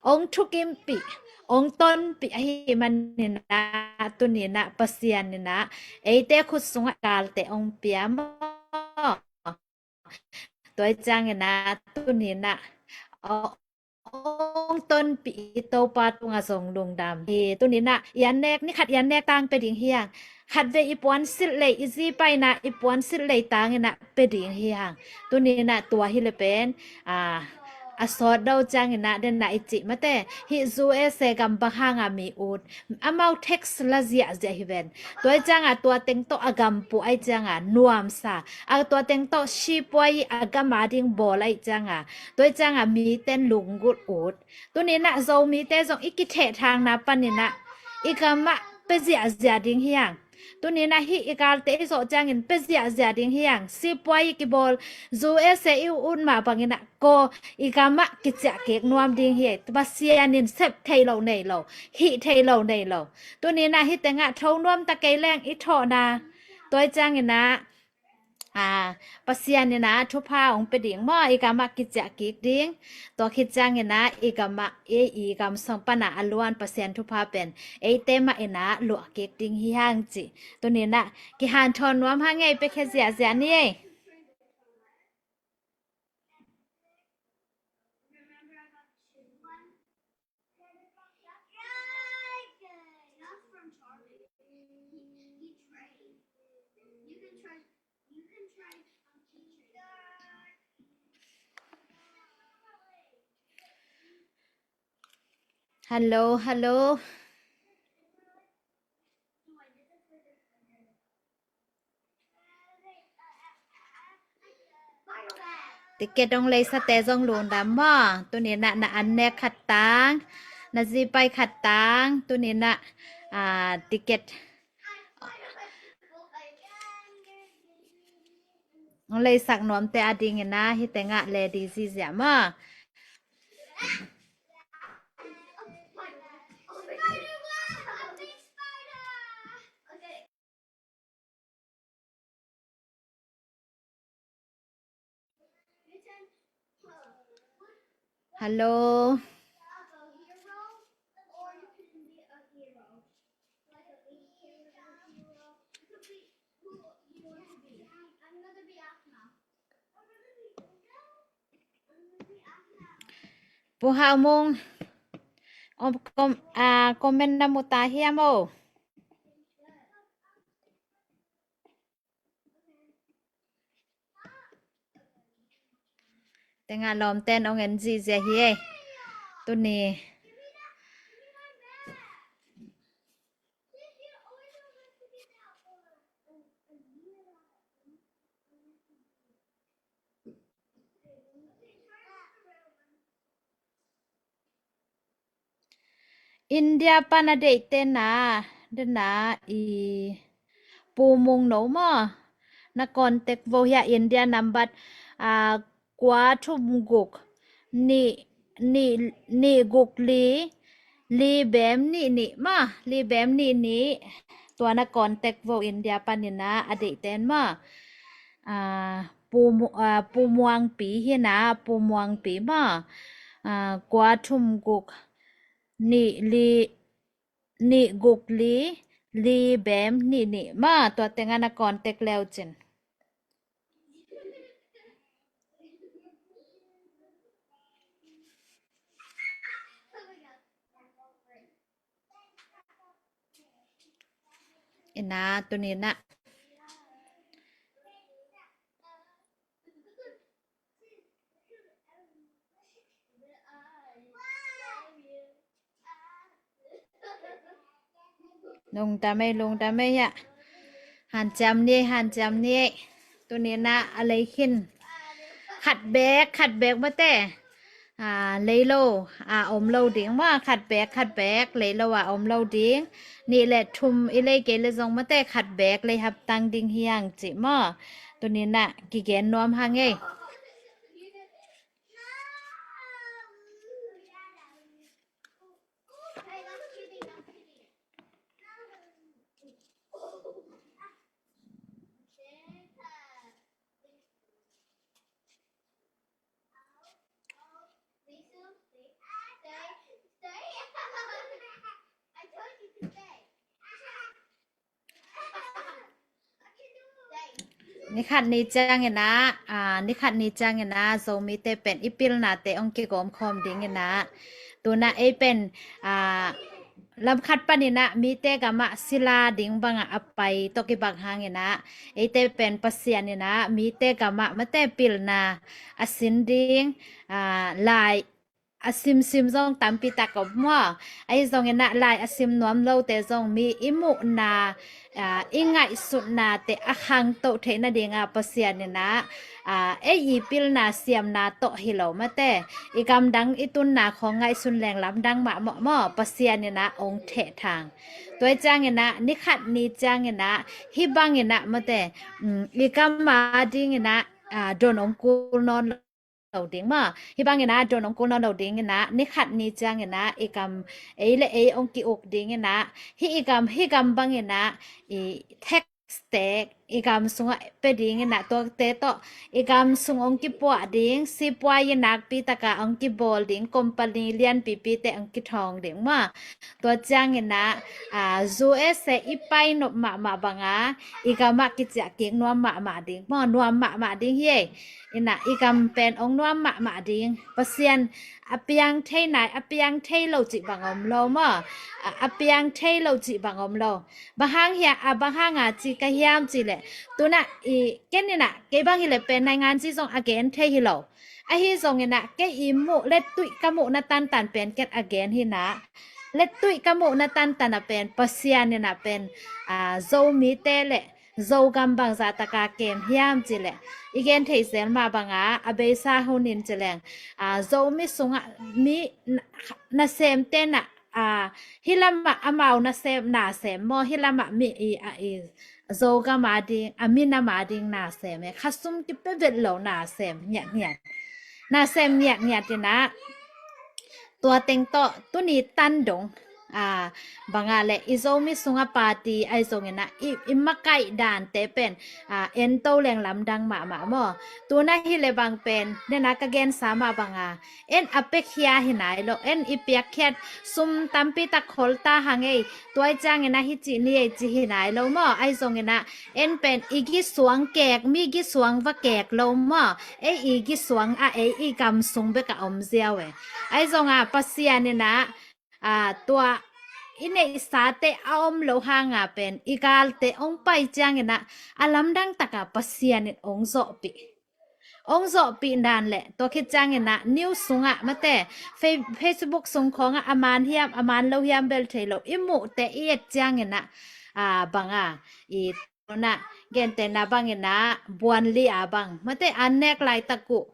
hong thukimpih, hong tonpih ahih manin ah tuni-in ah Pasian in ah eite khut sungah galte hong pia maw. Tua ahih ciangin ah tuni-in ah, aw, hong tonpih i Topa tungah zong lungdam hi. Tuni-in ah i an nek, ni khat i an nek tang pia ding hi hang. Khatvei i puansilh lei, i zi paina i puansilh lei tangin ah pia ding hi hang. Tuni-in ah tua hi leh pen, ah, a sawt do ciangin ah den ah i cih mate, hih U S A gam bang hanga mi ut, amau tax la ziahziah hi ven. Tua ahih ciangah tua teng tawh a gam puh ahih ciangah nuamsa, a tua teng tawh sipuai a gam ading bawl ahih ciangah, tua ahih ciangah mite in lunggulh ut. Tuni-in ah Zomite zong i kithehthangna panin ah i gamah pia ziahziah ding hi hang. Tuni-in ah hih i galte i zawh ciangin pia ziahziah ding hi hang. Sipuai i kibawl, U S A i ut mah bangin ah ko i gamah kiciah kik nuam ding hi. Pasian in sep thei lo nei lo, hih thei lo nei lo. Tuni-in ah hih tengah tho nuam ta kei leng i thawhna. Tua ahih ciangin ah, ah, Pasian in ah thupha hong pia ding maw, i gamah kiciah kik ding. Tua khit ciangin ah i gamah, i, i gam sung pan ah a luan Pasian thupha pen eite mah in ah luah kik ding hi hang cih. Tuni-in ah kihanthawn nuam hang ei, piakhia ziahziah ni ei. Hello, hello. Ticket hong leisate zong lungdam maw. Tuni-in ah na an nek khat tang, na zi pai khat tang, tuni-in ah, ah, ticket hong leisak nuamte adingin ah hih tengah lady ziahziah maw. Hello. Pu Hau Mung, om, kom, ah, comment na mu ta hiam o? Tengah lawmten hong en ziahziah hi ei. Tuni. India pan a deihte na, dena i Pu Mung No maw? Na contact vo hia, India nambat, ah, kua thum guk nih, nih, nih guk li, li bem nih nih maw, li bem nih nih. Tua na contact vo India panin a, a deihten maw? Ah, Pu Mu-, ah, Pu Muangpi hi na, Pu Muangpi maw? Ah, kua thum guk nih li, nih guk li, li bem nih nih maw? Tua tengah na contact leu cin. Ina, tuni na. Lungdam ei, lungdam ei hia. Hanciam ni ei, hanciam ni ei. Tuni na a lei khin. Khat bek, khat bek mate. Ah, lei lo, ah, om lo ding maw, khat bek, khat bek, lei lo, ah, om lo ding. Nih le thum i lei kei le zong mate, khat bek lei hap tang ding hi hang ci maw. Tuni na kigen nuam hang ei. Nikhat ni ciangin ah, ah, nikhat ni ciangin ah, Zomite pen i pilnate hong kigawm khawm dingin ah. Tuna ei pen, ah, lamkhat panin ah, mite gamah sila ding bangah a pai tawh kibang hangin ah, eite pen Pasian in ah, mite gamah mate pilna a sin ding, ah, lai a simsim zong tampi tak om maw. Ahi zongin ah lai a sim nuam lote zong mi i muhna, ah, i ngaihsutnate a khangto theih nadinga Pasian in ah, ah, ei i pilna siamna tawh hi lo mate, i gamdang i tunna khawng ngaihsun leng lamdang mahmah maw, Pasian in ah ong theh thang. Tua ciangin ah nikhat ni ciangin ah hih bangin ah mate, um, i gam a dingin ah, ah, don ong kul nawn lo ding maw. Hih bangin ah don ong kul nawn lo dingin ah, nikhat ni ciangin ah i gam, ei le ei ong ki-uk dingin ah, hih i gam, hih gam bangin ah i tax-te i gam sungah pia dingin ah, tuate tawh i gam sung ong kipuah ding, sipuai in nakpi taka ong kibawl ding, company lianpipite ong kithawng ding maw. Tua ciangin ah, ah, U S A i pai nop mahmah banga i gamah kiciah kik nuam mahmah ding maw, nuam mahmah ding hi ei. In ah i gam pen ong nuam mahmah ding. Pasian a piang thei nai, a piang thei lo cih bang om lo maw. A, a piang thei lo cih bang om lo. Bang hang hia, a bang hanga ci ka hiam cih leh, tuna i ken in ah, kei bang hi leh pen naingan ci zong a gen thei hi lo. Ahi zongin ah kei i muh, lettuih ka muhna tantan pen ken a gen hi in ah. Lettuih ka muhna tantan a pen Pasian in ah pen, ah, Zomite le Zogam bangzah taka kem hiam cih leh, i gen theih zel mah banga, a beisa hunin ci leng, ah, Zomi sungah mi na, nasemte na, ah, hih lamah amau nasem, nasem maw, hih lamah mi i, ah, i Zogam a ding, a minam a ding nasem e, khasum kipia vet lo nasem ngiatngiat. Nasem ngiatngiat in ah, tua teng tawh tuni tan dong, ah, banga le i Zomi sunga party ahi zongin ah i, i makaih dante pen, ah, ento leng lamdang mahmah maw. Tuna hi le bang pen, nena ka gensa mah banga, en a piakhia hi nai lo, en i piakkhiat sum tampi tak khol ta hang ei, tua ciangin ah hi cih ni ei ci hi nai lo maw. Ahi zongin ah en pen i gisuang kek, mi gisuang va kek lo maw. Ei i gisuang ah ei i gam sung bek a om ziau e. Ahi zonga Pasian in ah, ah, tua i neihsate a om lo hanga pen i galte ong pai ciangin ah a lamdang taka Pasian in ong zawhpih. Ong zawhpih dan le, tua khit ciangin ah news sungah mate, Fe-, Facebook sung khawngah a man hiam, a man lo hiam bel thei lo, i muhte i et ciangin ah, ah, banga, i tuna, gentehna bangin ah, Buanli a bang mate, an nek laitak uh,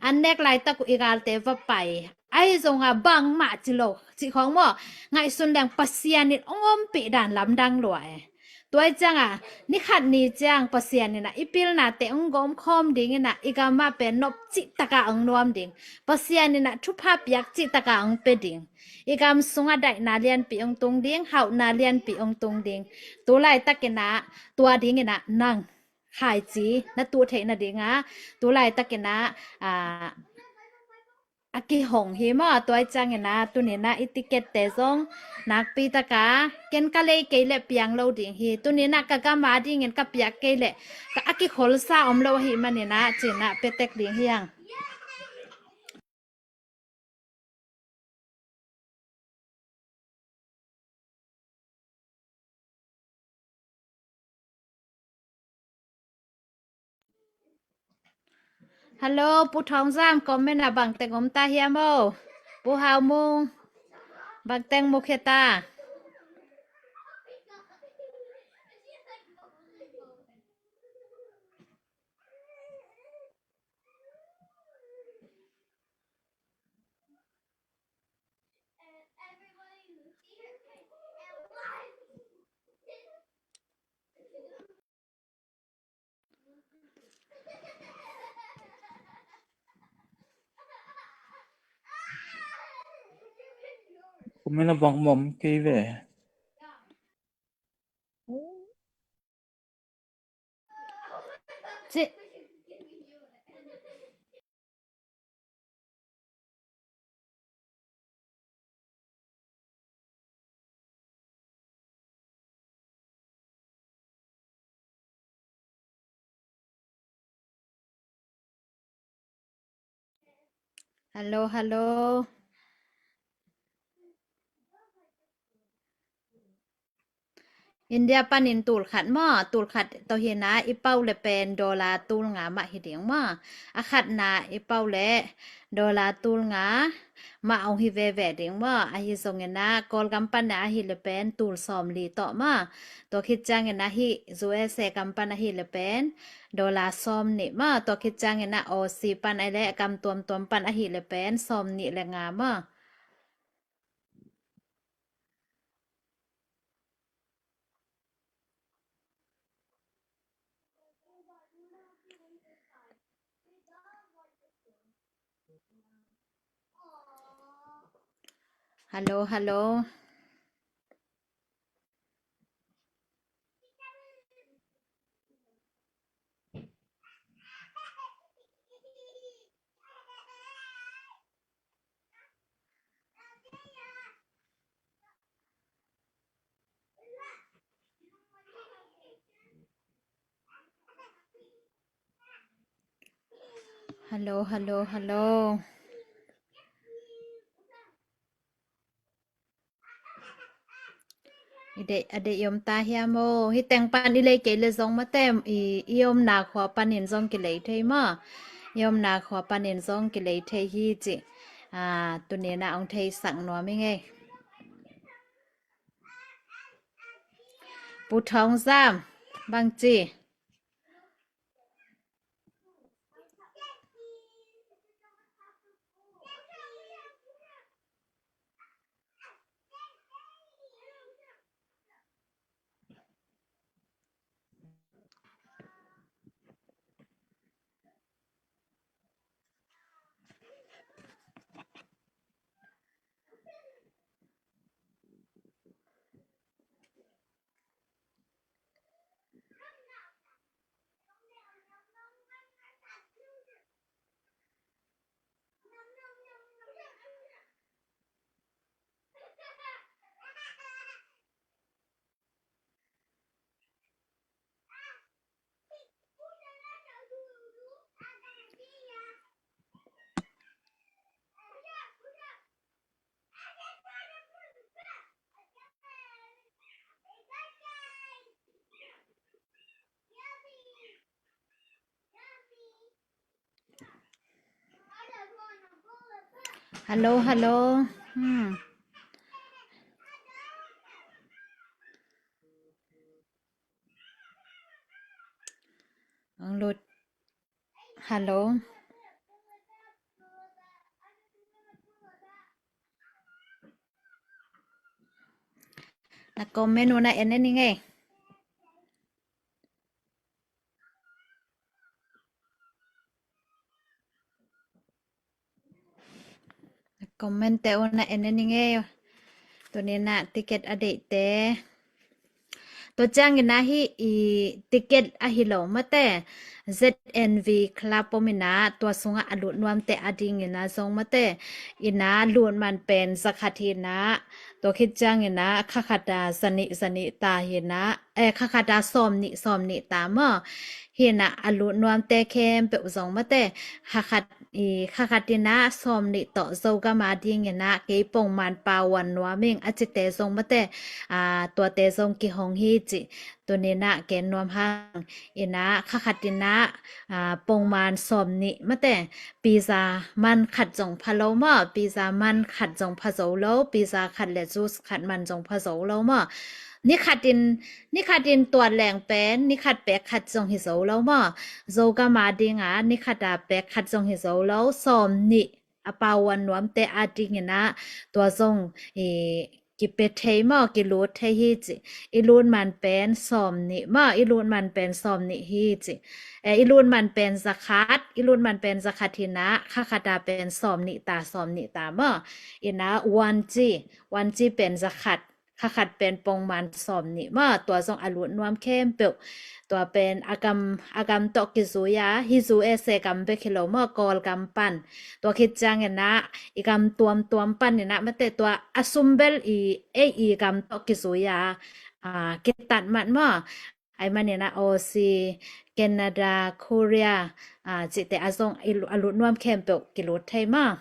an nek laitak uh i galte va pai, Ahi zongah bangmah ci lo, cih khawng maw, ngaihsun leng Pasian in hong ompih dan lamdang lua e. Tua ciangah, ni khat ni ciang Pasian in ah i pilnate hong gawm khawm ding in ah, i gamah pen nop cih takah hong nuam ding. Pasian in ah thupha piak cih takah hong pia ding. I gam sungah daihna lianpi hong tung ding, hauhna lianpi hong tung ding. Tu laitakin ah, tua dingin ah nang khaici na tuh theih nadingah, tu laitakin ah, ah, a kihong hi maw. Tua ciangin ah, tuni in ah i ticket te zong nakpi takah, ken ka lei kei leh piang lo ding hi. Tuni in ah ka gam adingin ka piak kei leh, ka a kikholsa om lo ahih manin ah, ci-in ah pia tek ding hi hang. Hello, Pu Thawng Zam, comment ah bangteng om ta hiam aw? Pu Hau Mung, bangteng mu khia ta? Comment ah bang om kei ve. Ci- Hello, hello. India panin tul khat maw, tul khat tawh hi-in ah, i pauk leh pen dollar tul nga mah hi ding maw. A khatna i pauk leh dollar tul nga mah hong hi veve ding maw. Ahi zongin ah, Kawlgam pan ahih leh pen tul sawmli tawh maw. Tua khit ciangin ah hih U S A gam pan ahih leh pen dollar sawmnih maw. Tua khit ciangin ah Aussie pan ahih leh, gam tuamtuam pan ahih leh pen sawmnih leh nga maw. Hello, hello. Hello, hello, hello. I deih, a deih i om ta hiam aw? Hih teng pan i lei kei leh zong mate, i, i omna khua panin zong kilei thei maw. I omna khua panin zong kilei thei hi ci. Ah, tuni in ah hong theisak nuam ing ei. Pu Thawng Zam, bangci? Hello, hello. Hmm. Ang lut. Hello. Na comment uh na en en ning ei. Na comment te uh na en en ning ei. Tuni na ticket a deihte. Tua ciangin ah hih i ticket ahi lo mate, Z N V Club om in ah tua sungah a lut nuamte adingin ah zong mate, in ah lut man pen za khat hi in ah, tua khit ciangin ah kha khat ah za nih za nih ta hi in ah, eh, kha khat ah sawm nih sawm nih ta maw. Hi in ah a lut nuamte khempeuh zong mate, kha khat i kha khat in ah sawm nih tawh Zogam adingin ah kei pongman pauan nuam ing a cite zong mate, a, tuate zong kihong hi ci. Tuni na gen nuam hang in ah kha khat in ah, a, pongman sawm nih mate, pizza man khat zong pha lo maw, pizza man khat zong pha zo lo, pizza khat le juice khat man zong pha zo lo maw. Ni khat in, ni khat in tuat leng pen ni khat pek khat zong hi zo lo maw. Zogam ading ah ni khat ah pek khat zong hi zo lo, sawm nih a pauan nuamte adingin ah tua zong i kipia thei maw, kilut thei hi ci. I lut man pen sawm nih maw, i lut man pen sawm nih hi ci. Eh, i lut man pen za khat, i lut man pen za khat hi in ah kha khat ah pen sawm nih ta sawm nih ta maw. In ah one ci, one ci pen za khat, kha khat pen pongman sawm nih maw. Tua zong a lut nuam khempeuh, tua pen a gam, a gam tawh kizui a, hih U S A gam bek hi lo maw, Kawlgam pan. Tua khit ciangin ah i gam tuamtuam pan in ah mate, tua a sum bel i, ei i gam tawh kizui a, a, kitat mat maw. Ahih manin ah Aussie, Canada, Korea, a, cihte ah zong i lu-, a lut nuam khempeuh kilut thei maw.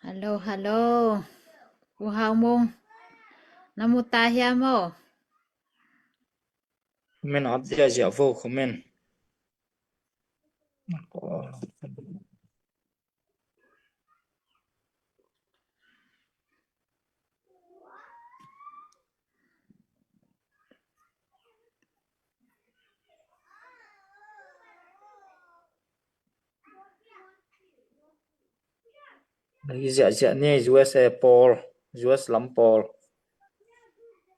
Hello, hello. U Hau Mung. Na mu ta hiam aw? Comment ap ziahziah vo, comment. Hi ziahziah ni U S A pawl, U S lam pawl.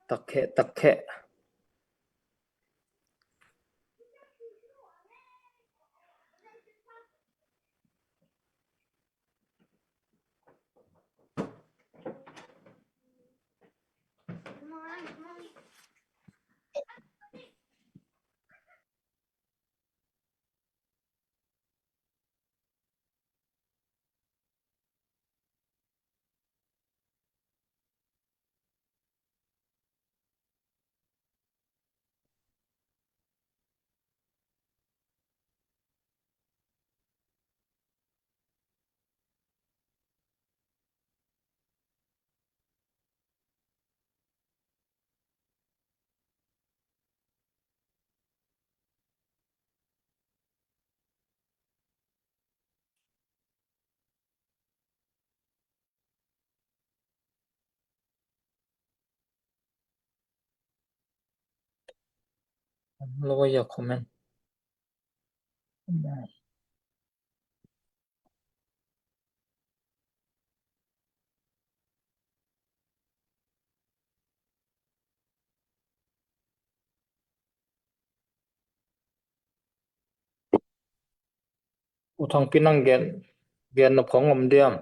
Takheh, takheh. Lower your comment. U Thangpi, nang gen, gen nop khong om diam?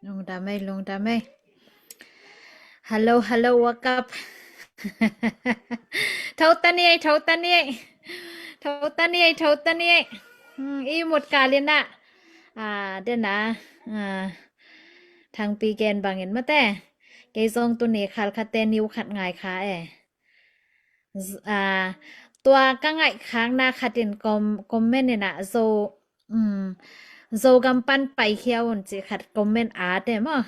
Lungdam ei, lungdam ei. Hello, hello, wake up. Tho ta ni ei, tho ta ni ei. Tho ta ni ei, tho ta ni ei. Hmm, i mut kal in ah. Ah, den ah. Ah, Thangpi gen bangin mate. Kei zong tuni khal khat te niu khat ngai kha e. Z-, ah, tua ka ngaihkhakna khat in com-, comment in ah Zo, um, Zogam pan paikhia un ci khat comment a te maw.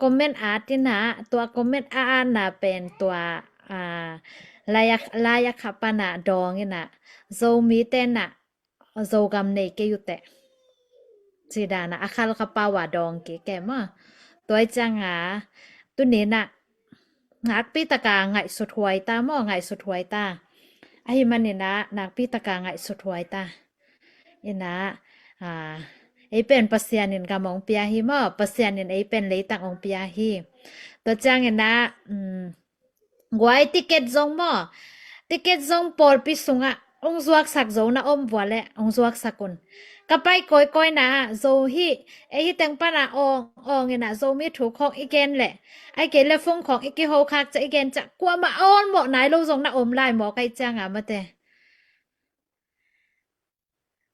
Comment a tin ah, tua comment a ana pen tua, ah, laya, laya kha pan ah dawng in ah, Zomi te in ah, Zogam nei kei uh teh. Ci dan ah, a khal kha pau a dawng kik e maw. Tua i ciang ah, tuni in ah, nakpi taka ngaihsut huai ta maw, ngaihsut huai ta. Ahi manin ah nakpi taka ngaihsut huai ta. In ah, a, ei pen Pasian in gam hong pia hi maw, Pasian in ei pen leitang hong pia hi. Tua ciangin ah, um, guai ticket zong maw, ticket zong pawlpi sungah hong zuaksak zo na om vua leh hong zuaksak un. Ka pai kawikawi na ah Zo hi, ei hi teng pan ah awng awng in ah Zomi thu khawng i gen leh, ahih kei leh phone khawng i kiho khak ciang, i gen ciang kuamah a awlmawh nai lo zong na om lai mawk ahih ciang a mate.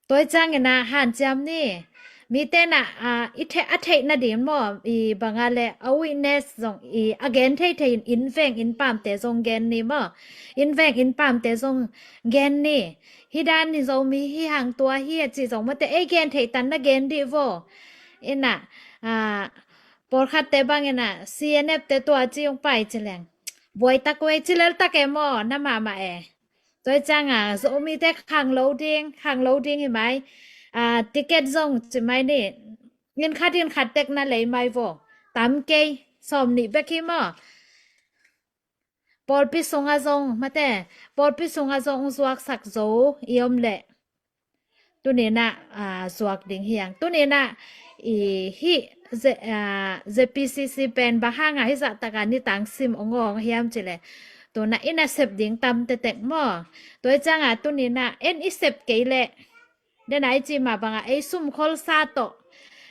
Tua ahih ciangin ah hanciam ni. Mite in ah, a, i the-, a theih nading maw, i bang a leh a witness zong, i a gen thei thei in, inn veng inn pamte zong gen ni maw. Inn veng inn pamte zong gen ni. Hih dan hi, Zomi hi hang tua hi a cih zong mate, ei gen theih tan na gen dih vaw. In ah, a, pawlkhatte bangin ah C N F te tua ci hong pai ci leng, buai tak uh e, ci lel tak e maw, na mahmah e. Tua ahih ciang a Zomite khang lo ding, khang lo ding hi mai. A, ticket zong ci mai ni, inn khat inn khat tek na lei mai vaw. Tam kei, sawm nih bek hi maw. Pawlpi sungah zong mate, pawlpi sungah zong zuaksak zo i om leh, tuni in ah, a, zuak ding hi hang. Tuni in ah, i, hih Z-, a, Z P C C pen bang hang a hih zah tak a ni tang sim hong awng hiam cih leh, tu in ah i nasep ding tam tektek maw. Tua ahih ciang a tuni in ah en i sep kei leh, den a i cih mah bang a ei sum kholsa tawh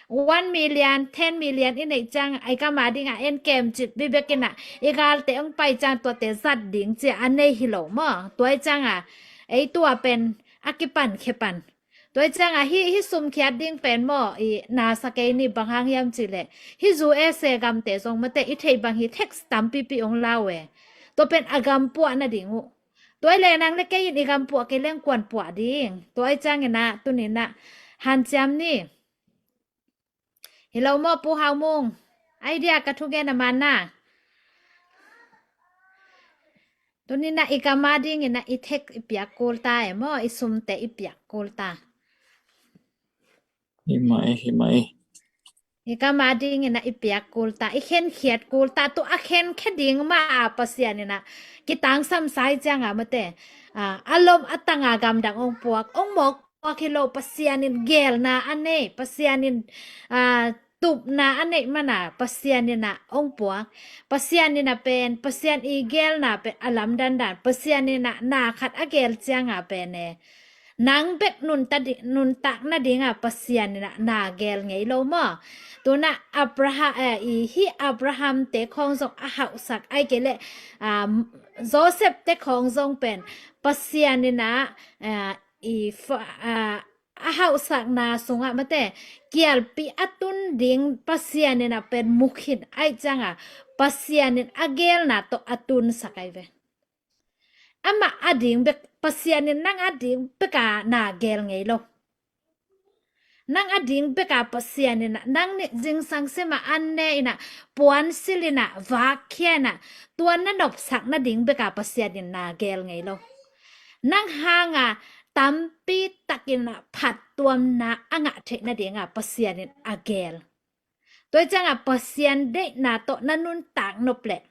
one million, ten million i neih ciang a, ei kam a ding a en kem cih bibek in ah i galte hong pai ciang tuate zat ding ci a nei hi lo maw. Tua ahih ciang a ei tua pen a kipan khe pan. Tua ahih ciang a hih, hih sum khiat ding pen maw, i na sa kei ni, bang hang hiam cih leh, hih U S A gamte zong mate, i theih bang hi, tax tampipi hong la uh e. Tua pen a gam puah nading uh. Tua ahih leh nang leh kei in i gam puah kei leng kua'n puah ding. Tua ahih ciangin ah tuni in ah hanciam ni. Hi lo maw, Pu Hau Mung? Idea ka thugen a man na. Tuni in ah i gam a dingin ah i tax i piak kul ta e maw, i sumte i piak kul ta. Hi mah e, hi mah e. I gam a dingin ah i piak kul ta, i khenkhiat kul ta, tua a khenkhe ding mah a Pasian in ah kitangsam sa ahih ciang a mate, a, a lom a tang a gamdang hong puak, hong mawk puak hi lo, Pasian in geelna a nei, Pasian in, a, tupna a neih man a Pasian in ah hong puak. Pasian in ah pen, Pasian i geelna pen a lamdang dan, Pasian in ah na khat a geel ciang a pen e, nang bek nuntak di-, nuntak nading a Pasian in ah na geel ngei lo maw. Tu in ah Abraham, eh, i hih Abraham te khawng zong a hauhsak, ahih kei leh, a, Joseph te khawng zong pen Pasian in ah, a, i fa-, a, a hauhsakna sungah mate, kialpi a tun ding Pasian in ah pen mu khin ahih ciang a, Pasian in a geelna tawh a tunsak ahi ve. Amah a ding bek, Pasian in nang a ding bek a na geel ngei lo. Nang a ding bek a Pasian in ah, nang nih zingsang sim a an ne in ah, puansilh in ah, vakkhia in ah, tua na nopsak nading bek a Pasian in na geel ngei lo. Nang hang a tampi takin ah phattuamna a ngah theih nading a Pasian in a geel. Tua ahih ciang a Pasian deihna tawh na nuntak nop leh,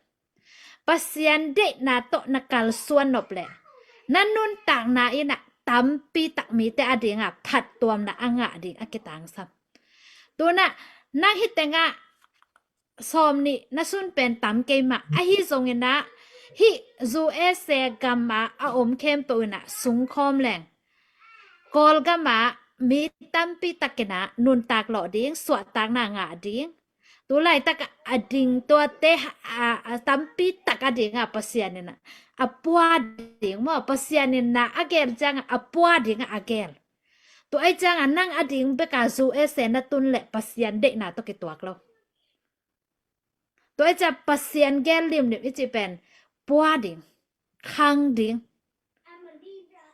Pasian deihna tawh na kalsuan nop leh, na nuntakna in ah tampi tak mite a ding a phattuamna a ngah ding a kitangsam. Tu in ah nang hih teng ah sawm nih na sun pen tam kei mah, ahi zongin ah hih U S A gam ah a om khempeuh in ah sungkhawm leng, Kawlgam ah mi tampi takin ah nuntak lawh ding, suahtakna ngah ding. Tu laitak a ding tuate, a, a tampi tak a ding a Pasian in ah a pua ding maw, Pasian in na a geel ciang a pua ding a geel. Tua ahih ciang a nang a ding bek a U S A na tun leh Pasian deihna tawh kituak lo. Tua ahih ciang Pasian geel limlim i cih pen pua ding, khang ding.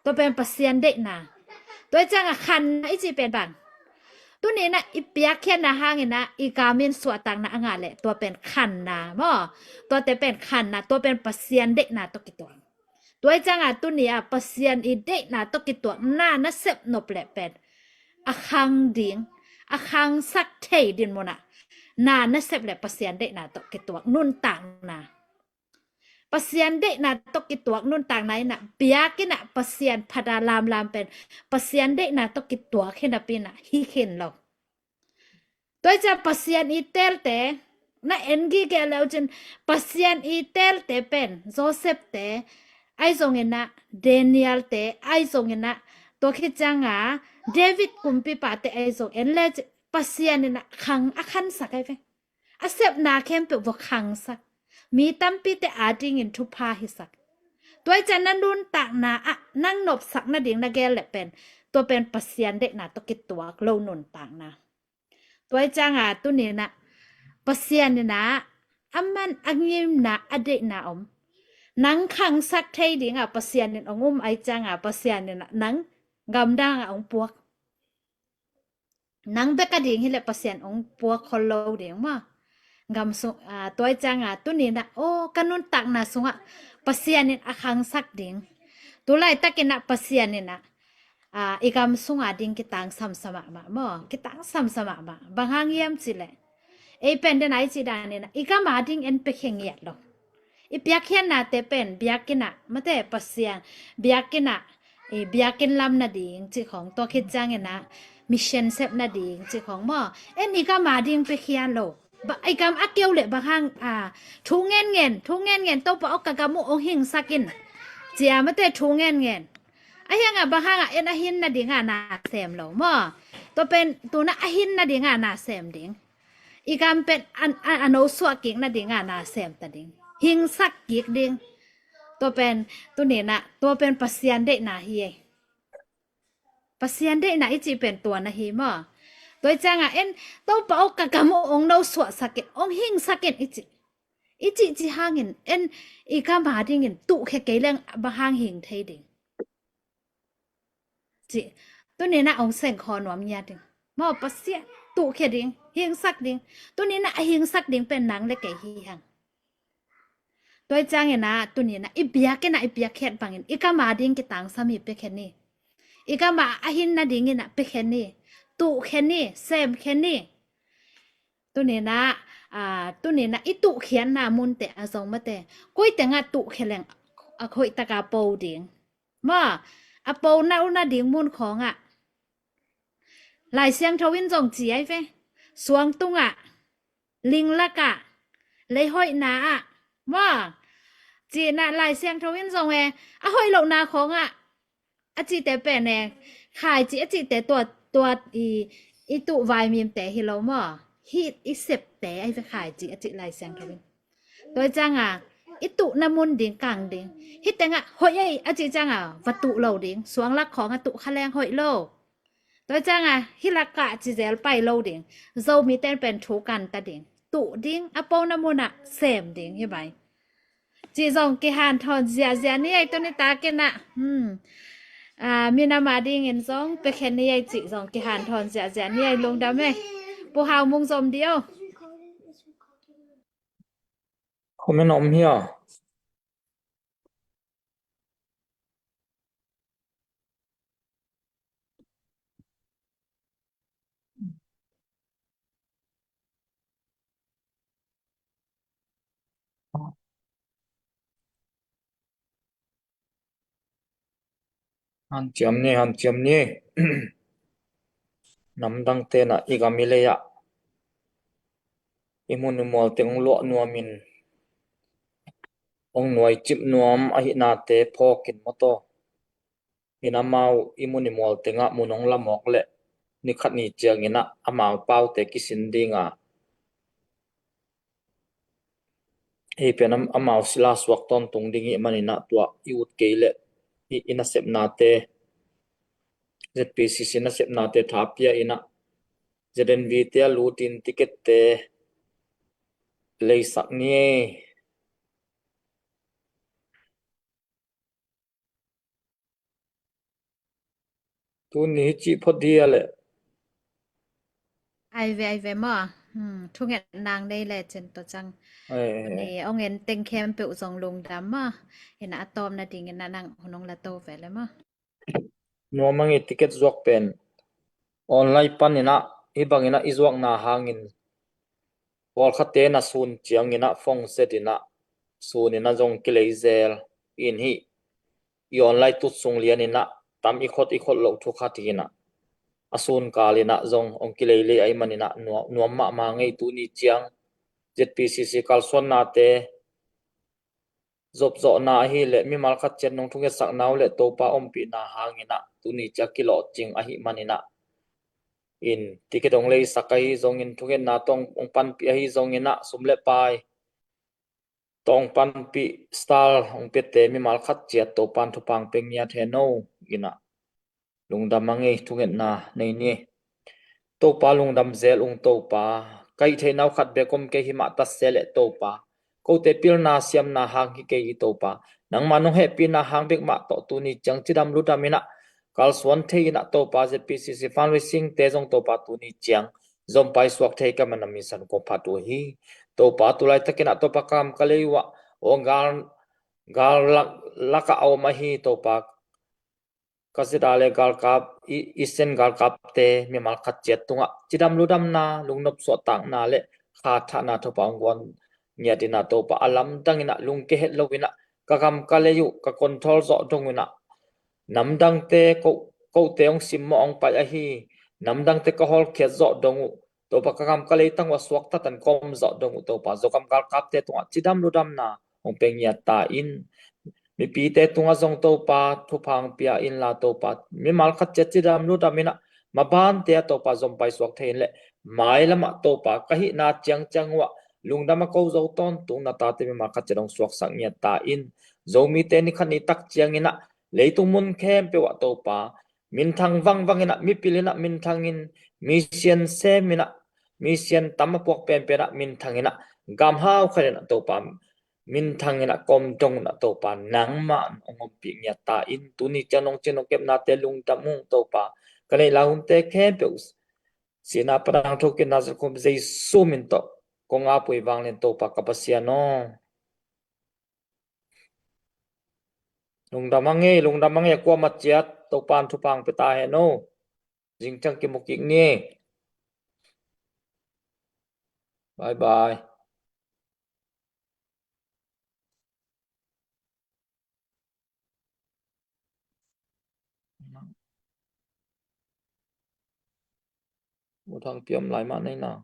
Tua pen Pasian deihna. Tua ahih ciang a khanna i cih pen bang, tuni in ah i piakkhiatna hangin ah i kam in suahtakna a ngah leh, tua pen khanna maw. Tuate pen khanna, tua pen Pasian deihna tawh kituak. Tua ahih ciang a tuni a Pasian i deihna tawh kituak na na sep nop leh pen a khang ding, a khangsak thei dinmun ah na na sep leh Pasian deihna tawh kituak nuntakna. Pasian deihna tawh kituak nuntakna in ah, biakinn ah Pasian phat a lamlam pen Pasian deihna tawh kituak hi napi in ah hi khin lo. Tua hi ciang Pasian i teelte na en gige le uh cin, Pasian i teelte pen Joseph-te ahi zongin ah, Daniel-te ahi zongin ah, tua khit ciang a David kumpipate ahi zong en le cin, Pasian in ah khang a khansak ahi ve. A sepna khempeuh va khangsak. Mi tampite adingin thupha hisak. Tua hi ciang na nuntakna ah nang nopsak nading na gel le pen, tua pen Pasian deihna tawh kituak lo nuntakna. Tua hi ciang a tuni in ah Pasian in ah a man a ngimna a deihna om. Nang khangsak thei ding a Pasian in hong um ahi ciang a Pasian in ah nang gamdang ah hong puak. Nang bek a ding hi le Pasian hong puak khol lo ding maw. Gam sung, a, tua hi ciang a tuni in ah, aw, ka nuntakna sungah Pasian in a khangsak ding. Tu laitakin ah Pasian in ah, a, i gam sung ading kitangsam sa mahmah maw. Kitangsam sa mahmah. Bang hang hiam cih leh, ei pen den a i cih dan in ah i gam ading en piakhia ngiat lo. I piakkhiatnate pen biakinn ah, mate, Pasian, biakinn ah, i biakinn lam nading cih khong, tua khit ciangin ah mission sep nading cih khong maw. En i gam ading piakhia lo. Ba, i gam a keu le bang hang, a, thu ngenngen, thu ngenngen, Topa aw ka gam uh hong hingsak in, ci a, mate, thu ngenngen. Ahi hang a bang hang a en a hin nading a na sem lo maw. Tua pen tu in ah a hin nading a na sem ding. I gam pen a, a, a nosuah kik nading a na sem ta ding. Hingsak kik ding. Tua pen tuni in ah, tua pen Pasian deihna hi ei. Pasian deihna i cih pen tua na hi maw. Tua hi ciang a en, Topa aw ka gam uh hong nosuahsak in, hong hingsak in i cih. I cih cih hangin en i gam adingin tuhkhia kei leng bang hang hing thei ding. Cih, tuni in ah hong seng khaw nuam ngiat ding. Maw, Pasian, tuhkhia ding, hingsak ding. Tuni in ah a hingsak ding pen nang le kei hi hang. Tua hi ciangin ah, tuni in ah, i biakinn ah i piakkhiat bangin, i gam ading kitangsam hi piakhia ni. I gam ah a hin nadingin ah piakhia ni. Tuhkhia ni, semkhia ni. Tuni in ah, a, tuni in ah i tuhkhiatna munte a zong, mate, koi teng ah tuhkhia leng a hoih tak a po ding. Maw, a po na uh nading mun khong ah Lai Siangtho in zong ci ahi ve. Suang tung ah, ling lak ah, lei hoihna ah, maw, ci in ah Lai Siangtho in zong e, a hoih lohna khong ah a cihte pen e, khaici a cihte tua, tua i, i tuh vaimimte hi lo maw. Hih i septe ahi ve, khaici a cih Lai Siangtho in. Tua hi ciang a, i tuhna mun ding kang ding. Hih teng ah hoih ei a cih ciang a va tuh lo ding. Suang lak khong ah tuh kha leng hoih lo. Tua hi ciang a, hih lak ah ci zel pai lo ding. Zomite pen thu kan ta ding. Tuh ding, a pona mun ah sem ding hi mai. Cih zong kihanthawn ziahziah ni ei, tuni takin ah. Hmm. A, minam adingin zong piakhia ni ei, cih zong kihanthawn ziahziah ni ei, lungdam ei. Pu Hau Mung zom dih o. Comment om hia? Hanciam ni, hanciam ni. Namdang tenah i gam i lei ah i mun i mual teng hong luah nuamin, hong nuai cip nuam ahihnate phawkin mawtaw. In amau i mun i mual tengah mun hong la mawk leh nikhat ni cianginah amau paute kisin dinga, ei pen am-, amau sila suak tawntung ding ih maninah tua i ut kei leh i, i nasepnate, Z P C C nasepnate thapia inah Z N V te a lutin ticket te leisak ni ei. Tuni hi cih phot hi a leh. Ai ve, ai ve maw. Hmm, thunget nang nei le cin to cang. Ai, ai, ai. Ni ong en teng khempeuh zong lungdam maw. Ina a tawm nading ina nang hunong la to ve le maw. Nuam ang i ticket zuak pen online pan inah, hi bang inah i zuakna hangin pawlkhatte na sun ciang inah phone set inah sun in ah zong kilei zel in hi. I online tut sung lian in ah tam i khot i khot loh thu khat hi in ah, a sun kal in ah zong hong kilei lei ahih man in ah nuam, nuam mahmah ngei. Tuni ciang Z P C C kalsuannate zopzawhna ahih leh mimal khat ciat nong thungetsakna uh leh Topa ompihna hang in ah tuni ciang kilawhcing ahih man in ah, in ticket hong leisak ahi zongin, thungetna tawh hong panpih ahi zongin ah, sum le pai tawh hong panpih, star hong piate mimal khat ciat Topa'n thupha hong pia ngiat hen aw. In ah lungdam a ngei, thungetna nei ni. Topa, lungdam zel ung Topa. Ka hih theihna uh khat bek om kei hi mah ta se leh Topa, kote pilna siamna hang hi kei hi Topa. Nangma nong hehpihna hang bek mah tawh tuni ciang cidam ludam in ah kalsuan thei in ah Topa, Z P C C fundraising te zong Topa tuni ciang zompai suak thei ka man a min san kong phat uh hi. Topa, tu laitak in ah Topa ka gam ka lei uh ah, aw, gal, gal lak, lak ah a om ahi Topa, ka zia le galkap, i, i sen galkapte mimal khat ciat tungah cidam ludamna, lungnop suahtakna le khathahna thupha hong guan ngiat in ah Topa, a lamdang in ah lungke het lo in ah ka gam ka lei uh ka control zawh dong uh in ah, namdangte ko, kote hong simmawh hong pai ahi, namdangte ka hawlkhiat zawh dong uh Topa, ka gam ka leitang uh a suakta tan ka om zawh dong uh Topa, Zogam galkapte tungah cidam ludamna hong pia ngiat ta in. Mipite tungah zong Topa thupha hong pia inla Topa, mimal khat ciat cidam ludam in ah mabante ah Topa zompai suak thei in leh mailam ah Topa ka hihna ciangciang uh ah lungdam a ko zo tawntung na tate mimal khat ciat hong suaksak ngiat ta in. Zomite ni khat ni tak ciangin ah leitung mun khempeuh ah Topa minthang vangvang in ah, mipil in ah minthang in, misian sem in ah, misian tam a puak penpen ah minthang in ah, gam hau khat in ah Topa minthang in ah ka om dong un ah Topa nangmah hong ompih ngiat ta in. Tuni ciang nong cing nong kepnate lungdam ung Topa. Ka neih lai hunte khempeuh sihna pan a hong thuk in Nazareth khua Jesu min tawh kong ap uh hi vanglian Topa ka Pasian aw. Lungdam a ngei, lungdam a ngei, kuamah ciat Topa'n thupha hong pia ta hen aw. Zing ciang kimu kik ni. Bye bye. U Thang Piam lai mah nei na.